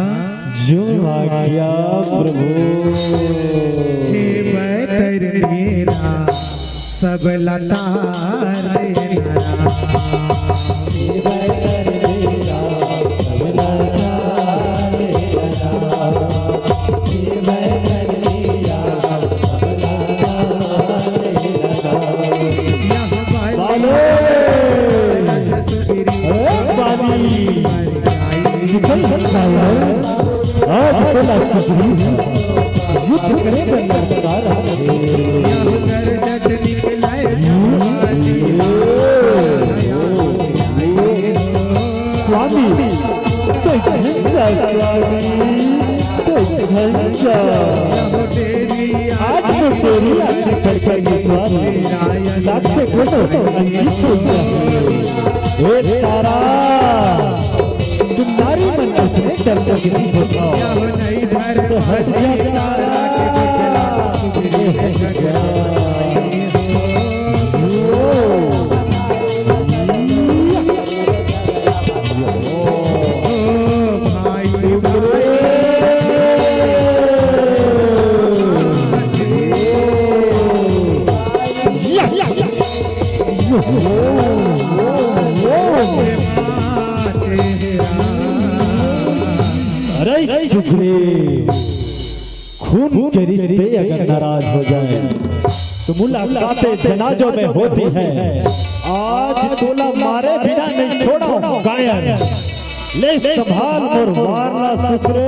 जो आज्ञा प्रभु। हे बैतरनी राम, सब लतार नरा। हे बैतरनी राम, सब लतार नरा। हे बैतरनी राम, सब लतार नरा। यह बालो। ए बाली। निकल, निकल, आज तोला सुग्रीव ह युद्ध करे बर ललकार हे। स्वामी, तो झंझा स्वामी, तो झंझा। आज तो तेरी आंखें फट गई स्वामी, लागथे कोनो अंगी छूट गया। हे तारा, तुम नारी मन अइसने डरपोक नइ होथव। तो हट जा तारा। अरे सुग्रीव, खून के रिश्ते अगर नाराज हो जाए तो मुलाकातें जनाजों में होती है। आज तोला मारे बिना नहीं छोड़ा हूँ कायर। ले संभाल मोर वार ला सुसरे।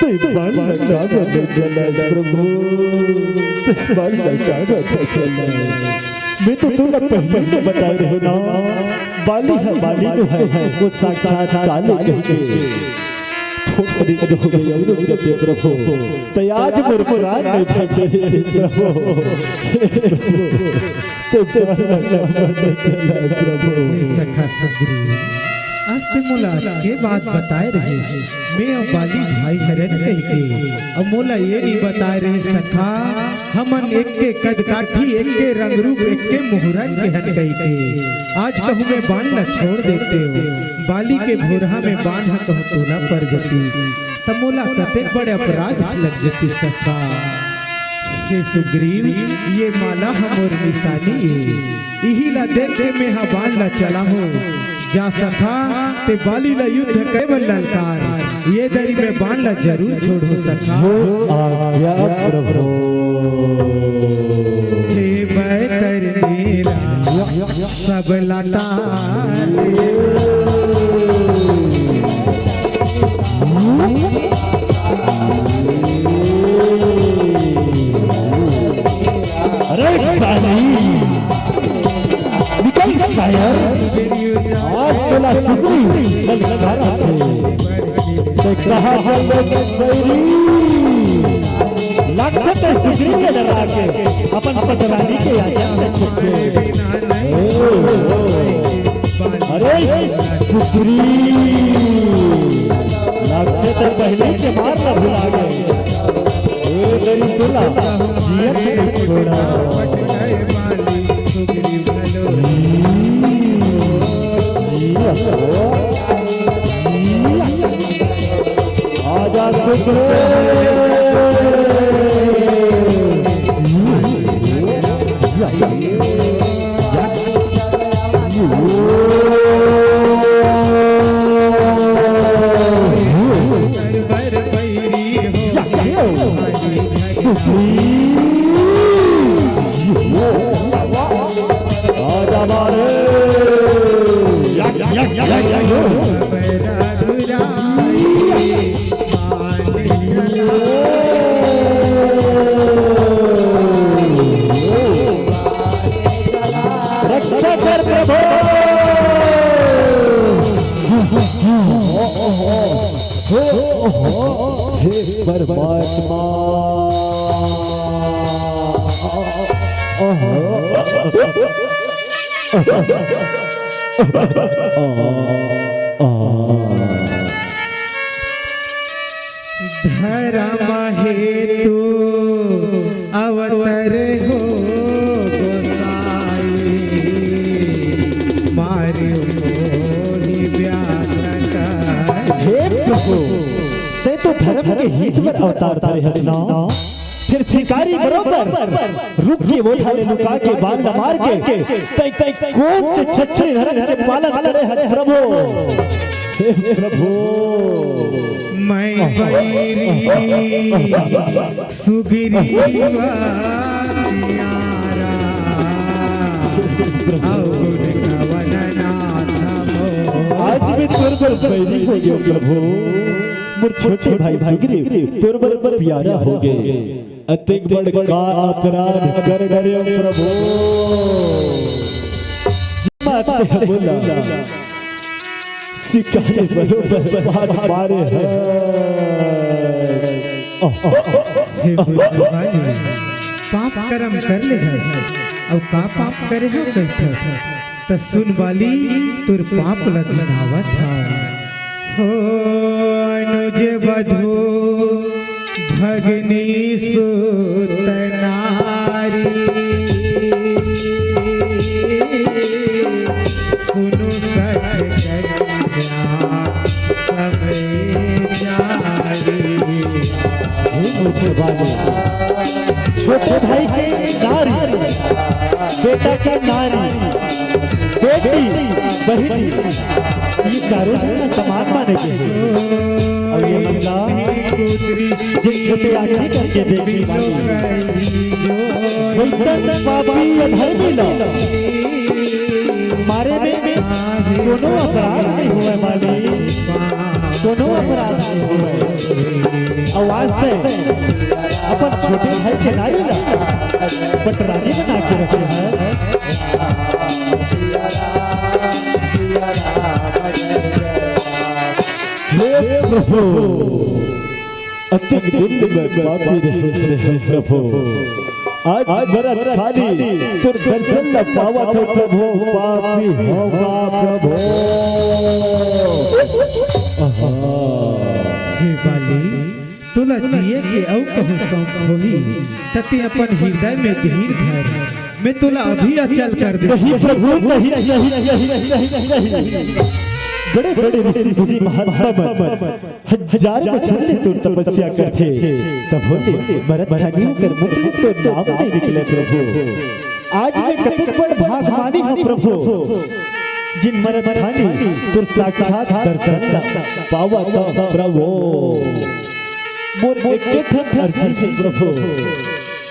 तैं बाल लगा बने चला प्रभु, तैं बाल लगा बने चला। मैं तो तोला पहले तो बताए रहे ना, बाली ह, बाली तो है, वो साक्षात काल कहिके। फोकरी जो हो गई, अवरुद्ध के प्रभु। तो आज मोर प्राण में फंसे हे प्रभु। तो प्राण में फंसे हे प्रभु। हे सखा सुग्रीव, आज ते मोला के बात बताए रहे, मैं अउ बाली भाई हरन कहिके, अउ मोला ये नहीं बताए रहे सखा, हमन एक के कद काठी, एक के रंग रूप, एक के मुहूर्त के हन कहिके। आज कहूँ मैं बाण ला छोड़ देते हो, बाली के भोरहा में बाण ह कहूँ तोला पर जती, त मोला कतेक बड़े अपराध लग जती सखा। हे सुग्रीव, ये माला ह मोर निशानी ए, इही ला देख के मेहा बाण ला चलाहूँ। जा सखा, ते बाली ला युद्ध करे बर ललकार, ये दरी में बाण ला जरूर छोड़हूँ सखा। जो आज्ञा प्रभु। हे बैतरनी राम, सब लता अरे पानी निकल कायर, आज तोला सुग्रीव ललकार आथे। ते कहाँ चल दे बैरी? लगथे ते सुग्रीव के डरा के अपन पटरानी के आजा से छुप के। ओ, ओ। अरे सुग्रीव, लगथे ते पहले के मार ला भुला गे। ए मेरी दुल्हा, जियत नहीं छोड़ा। आजा सुग्रीव। रक्षा कर प्रभु। हे परमात्मा। धर्म हेतु अवतर हो गोसाई, मारियो मोहि व्याध कहि। हे प्रभु, ते तो धर्म के हित बर अवतार धरे हस ना, फिर शिकारी बरोबर रुख के बोधा ले लुका के बाण ल मार के तै, तै कोन से छछरी धर्म के पालन करे हरे प्रभु? हे प्रभु। मैं बैरी सुग्रीवा प्यारा, अवगुण कवन नाथ मोर। आज मैं तोर बर बैरी हो गयो प्रभु, मोर छोटे भाई सुग्रीव तोर बर प्यारा हो गए। अतेक बड़का अपराध कर डरेंव प्रभु। मात के बोला, शिकारी बरोबर बाण मारे हे। हे बुढ़वा, पाप करम कर ले हस, अउ का पाप करे हस कहिथस? त सुन बाली, तोर पाप ल गिनावत हंव। हो अनुज वधू भगनी सुत नारी, बेटा के नारी, बेटी, बहिनी, ये चारों झन समान माने के हे। अउ ये मन ला जे छोटे आँखी करके देखही मालिक, वइसन पापी अधर्मी ला मारे में कोनो अपराध नइ होवय मालिक, कोनो अपराध नइ होवय। अउ आज से अपन छोटे भाई के नारी ला पटरानी बना के रखे हस। हे प्रभु, अतेक दिन ले मैं पापी रहेंव, हे प्रभु। आज मरत घनी तोर दर्शन ला पावत हँव प्रभु, पापी हँव गा प्रभु। आहा। हे बाली, तोला जिए के अउ कहूँ सौंफ होही, त तें अपन हिरदय में धीर धर। मैं तोला अभी अचल कर देहूँ। नहीं प्रभु, नहीं, नहीं, नहीं, नहीं, नहीं। बड़े-बड़े ऋषि मुनि महात्मा मन हजार बछर ले तोर तपस्या करथे, तभो ले मरत घनी ओकर मुख ले तोर नाम नइ निकलय प्रभु। आज मैं कतेक बड़ भागमानी हँव प्रभु, जिन मरत घनी तोर साक्षात दर्शन ला पावत हँव प्रभु। मोर एके ठन अर्जी हे प्रभु,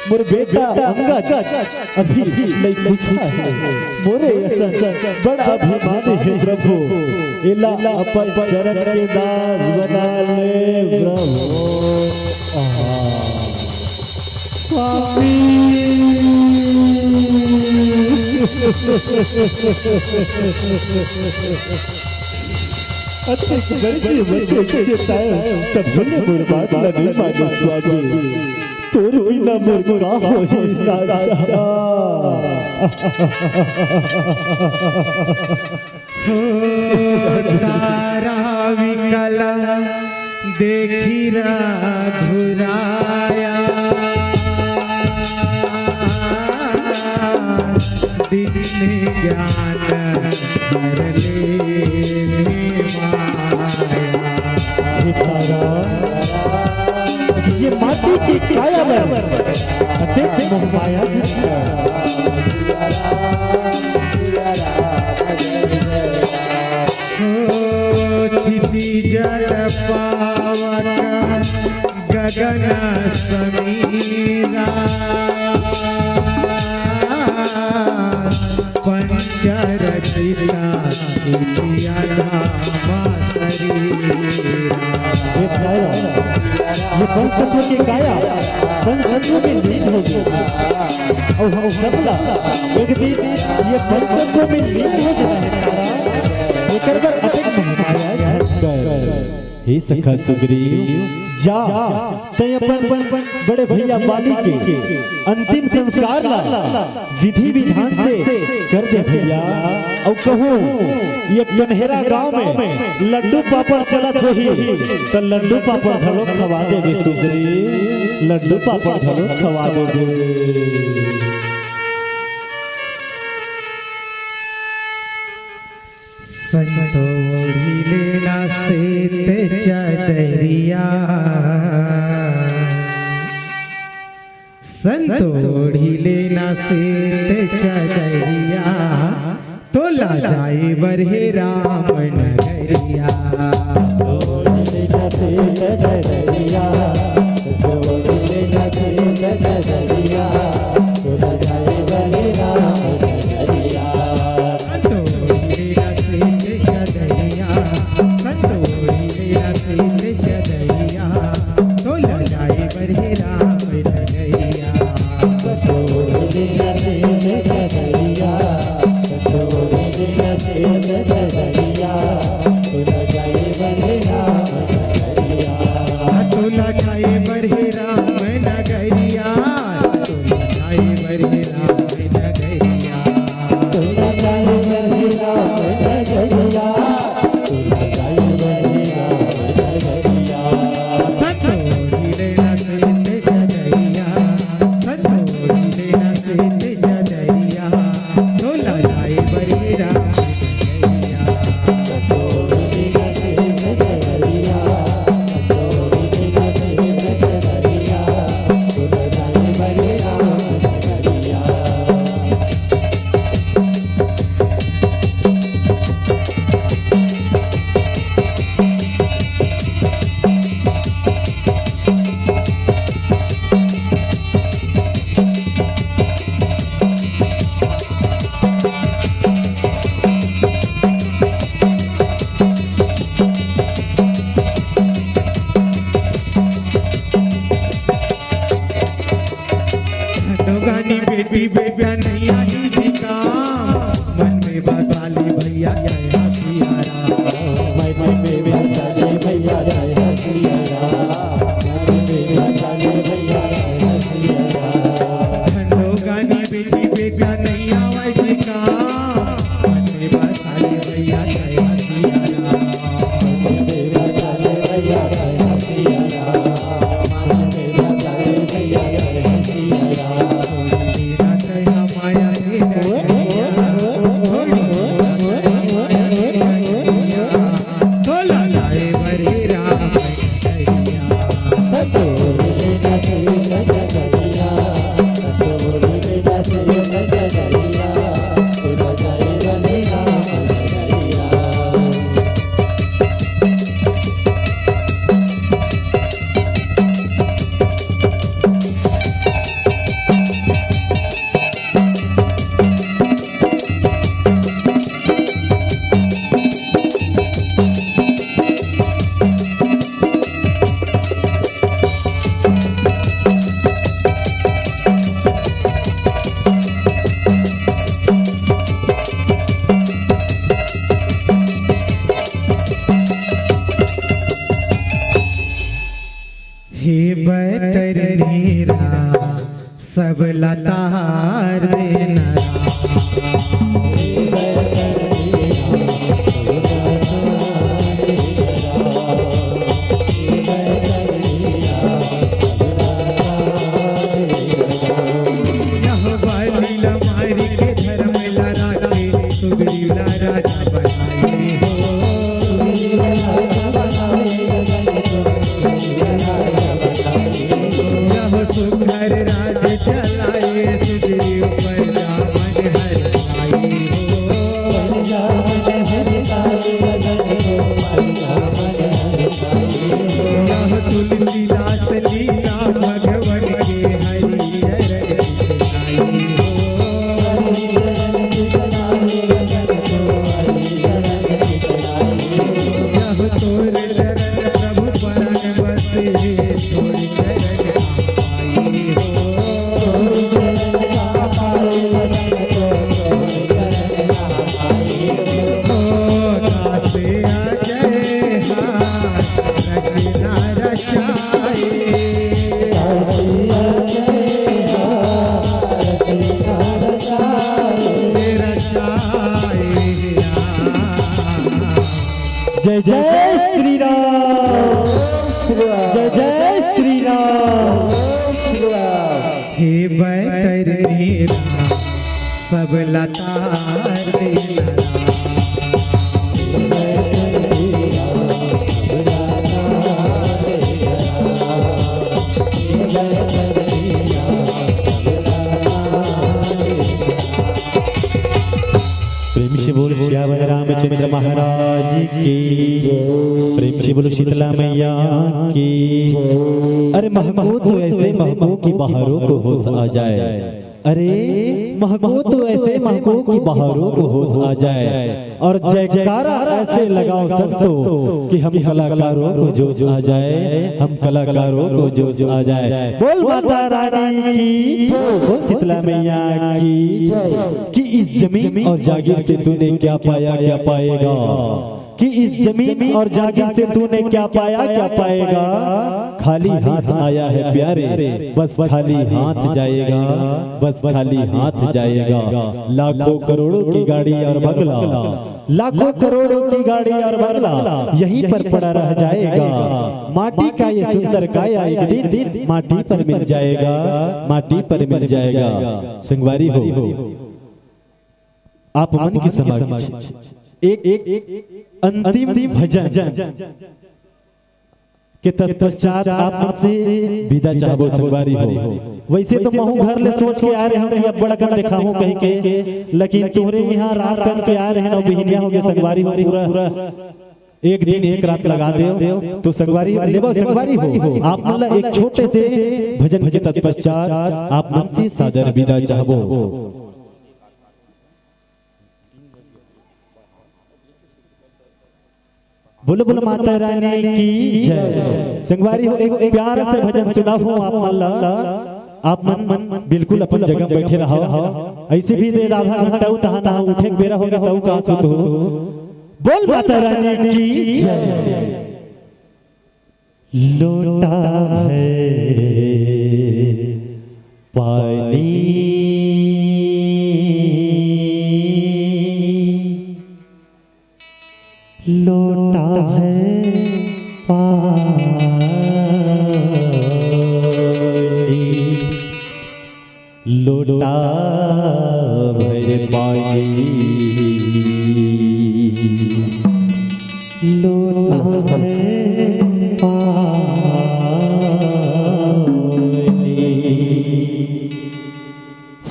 मोर बेटा अंगद अभी लइकुछा हे, मोरे असन बड़ अभिमानी हे प्रभु, एला अपन चरण के दास बना ले प्रभु। आहा। स्वामी। अतेक बरजी बरजी चेताय, तभो ले मोर बात ला नइ माने स्वामी। तोर बिना मोर का होही राजा। हो तारा विकल देखी रघुराया, दीन ज्ञान हर लेने माया। हे तारा, ये माटी की काया बर अतेक मोह माया। हो छिति जल पावक गगन समीरा, पंचरचिता इतिया धामा शरीरा। हे तारा, ये पंचतत्व के काया पंचतत्व में लीन हो गे। अउ हम सबला एक दिन ये पंचतत्व में लीन हो जाना हे तारा। एकर बर अतेक मोह माया झन कर। हे सखा सुग्रीव, जा, तैं अपन बड़े भैया बाली के अंतिम संस्कार ला विधि विधान से कर दे भैया। अउ कहूँ ये कन्हेरा गांव में लड्डू पापड़ चलत होही, त लड्डू पापड़ घलो खवा देबे सुग्रीव, लड्डू पापड़ घलो खवा देबे। संत ओढ़ी लेना सेत चदरिया, संत ओढ़ी लेना सेत चदरिया, तोला जाए बर हे राम नगरिया। ओढ़ी लेना सेत चदरिया, ओढ़ी लेना सेत चदरिया, तोला जाए बर हे राम नगरिया। संतोरी मेरा सेठ चदरिया, संतोरी मेरा सेठ चदरिया, तोला जाए बर हे राम नगरिया। संतोरी मेरा सेठ चदरिया, संतोरी मेरा सेठ चदरिया, तोला जाए बर हे काम। मन में बसा ले भैया जय हो सिया राम। मन में बसा ले भैया जय हो सिया राम। मन में बसा ले भैया जय हो सिया राम। ठंडो गानी बेटी बेटा नहीं आवे कोई काम। मन में बसा ले भैया जय हो सिया राम। मन में बसा ले भैया जय हो सिया राम। मन में बसा ले भैया जय हो सिया राम। हे बैतरनी राम, सब ला तार देना राम। यह बाली ला मारी के धर्म ला राखे, सुग्रीव ला राजा बनाए हो। यह सुघर राज चलाए, सुग्रीव पर जावन हर पाए हो। यह तुलसीदास लीला भगवन के हरि चरण चितनाई हो। यह तोर चरण प्रभु परान बसे, तोर चरण जय जय श्री राम। जय जय श्री राम। हे बैतरनी राम, सब ला तार देना राम। प्रेम से बोल सियावर रामचंद्र महाराज की। प्रेम से बोलो शीतला मैया की। अरे महको तो ऐसे महको कि बाहरों को होश आ जाए। अरे महको तो ऐसे महको कि बाहरों को होश आ जाए। और जयकारा ऐसे लगाओ संतो कि हम कलाकारों को जोश आ जाए, हम कलाकारों को जोश आ जाए। बोल माता रानी की, बोल शीतला मैया की। कि इस जमीन और जागीर से तूने क्या पाया, क्या पाएगा? कि इस जमीन और जागीर से तूने क्या पाया, क्या पाएगा? खाली हाथ आया है प्यारे, बस खाली हाथ जाएगा, बस खाली हाथ जाएगा। लाखों करोड़ों की गाड़ी और बंगला, लाखों करोड़ों की गाड़ी और बंगला यहीं पर पड़ा रह जाएगा। माटी का ये सुंदर काया एक दिन माटी पर मिल जाएगा, माटी पर मिल जाएगा। संगवारी हो, आप मन के समक्ष एक, एक अंतिम भजन के तत्पश्चात आप मन से विदा चाहबो संगवारी हो। वैसे तो महू घर ले सोच के आए रहे हंव कि अब्बड़ अकन देखाहूं कहि के, लेकिन तुंहरे इहां रात कन के आए रहे हंव, बिहनिया होगे संगवारी हो, पूरा एक दिन एक रात लगा देव। तो संगवारी लेबो, संगवारी हो, आप मन ला एक छोटे से भजन के तत्पश्चात आप मन से सादर विदा चाहबो। बोलो बोलो माता रानी की जय। संगवारी हो, एक प्यारा सा भजन सुनाहूं आप मन ला। आप मन बिल्कुल अपन जगह बैठे रहो। ऐसे भी दे आधा घंटा उ तहा तहा उठे के बेरा होगे तउ का सुत हो। बोल माता रानी की जय। लोटा भर पानी, लोटा भर पानी, लोटा भर पानी, लोटा भर पानी।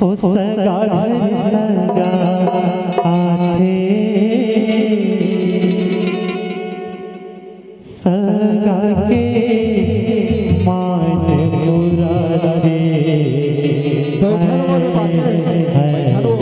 हो सगा घर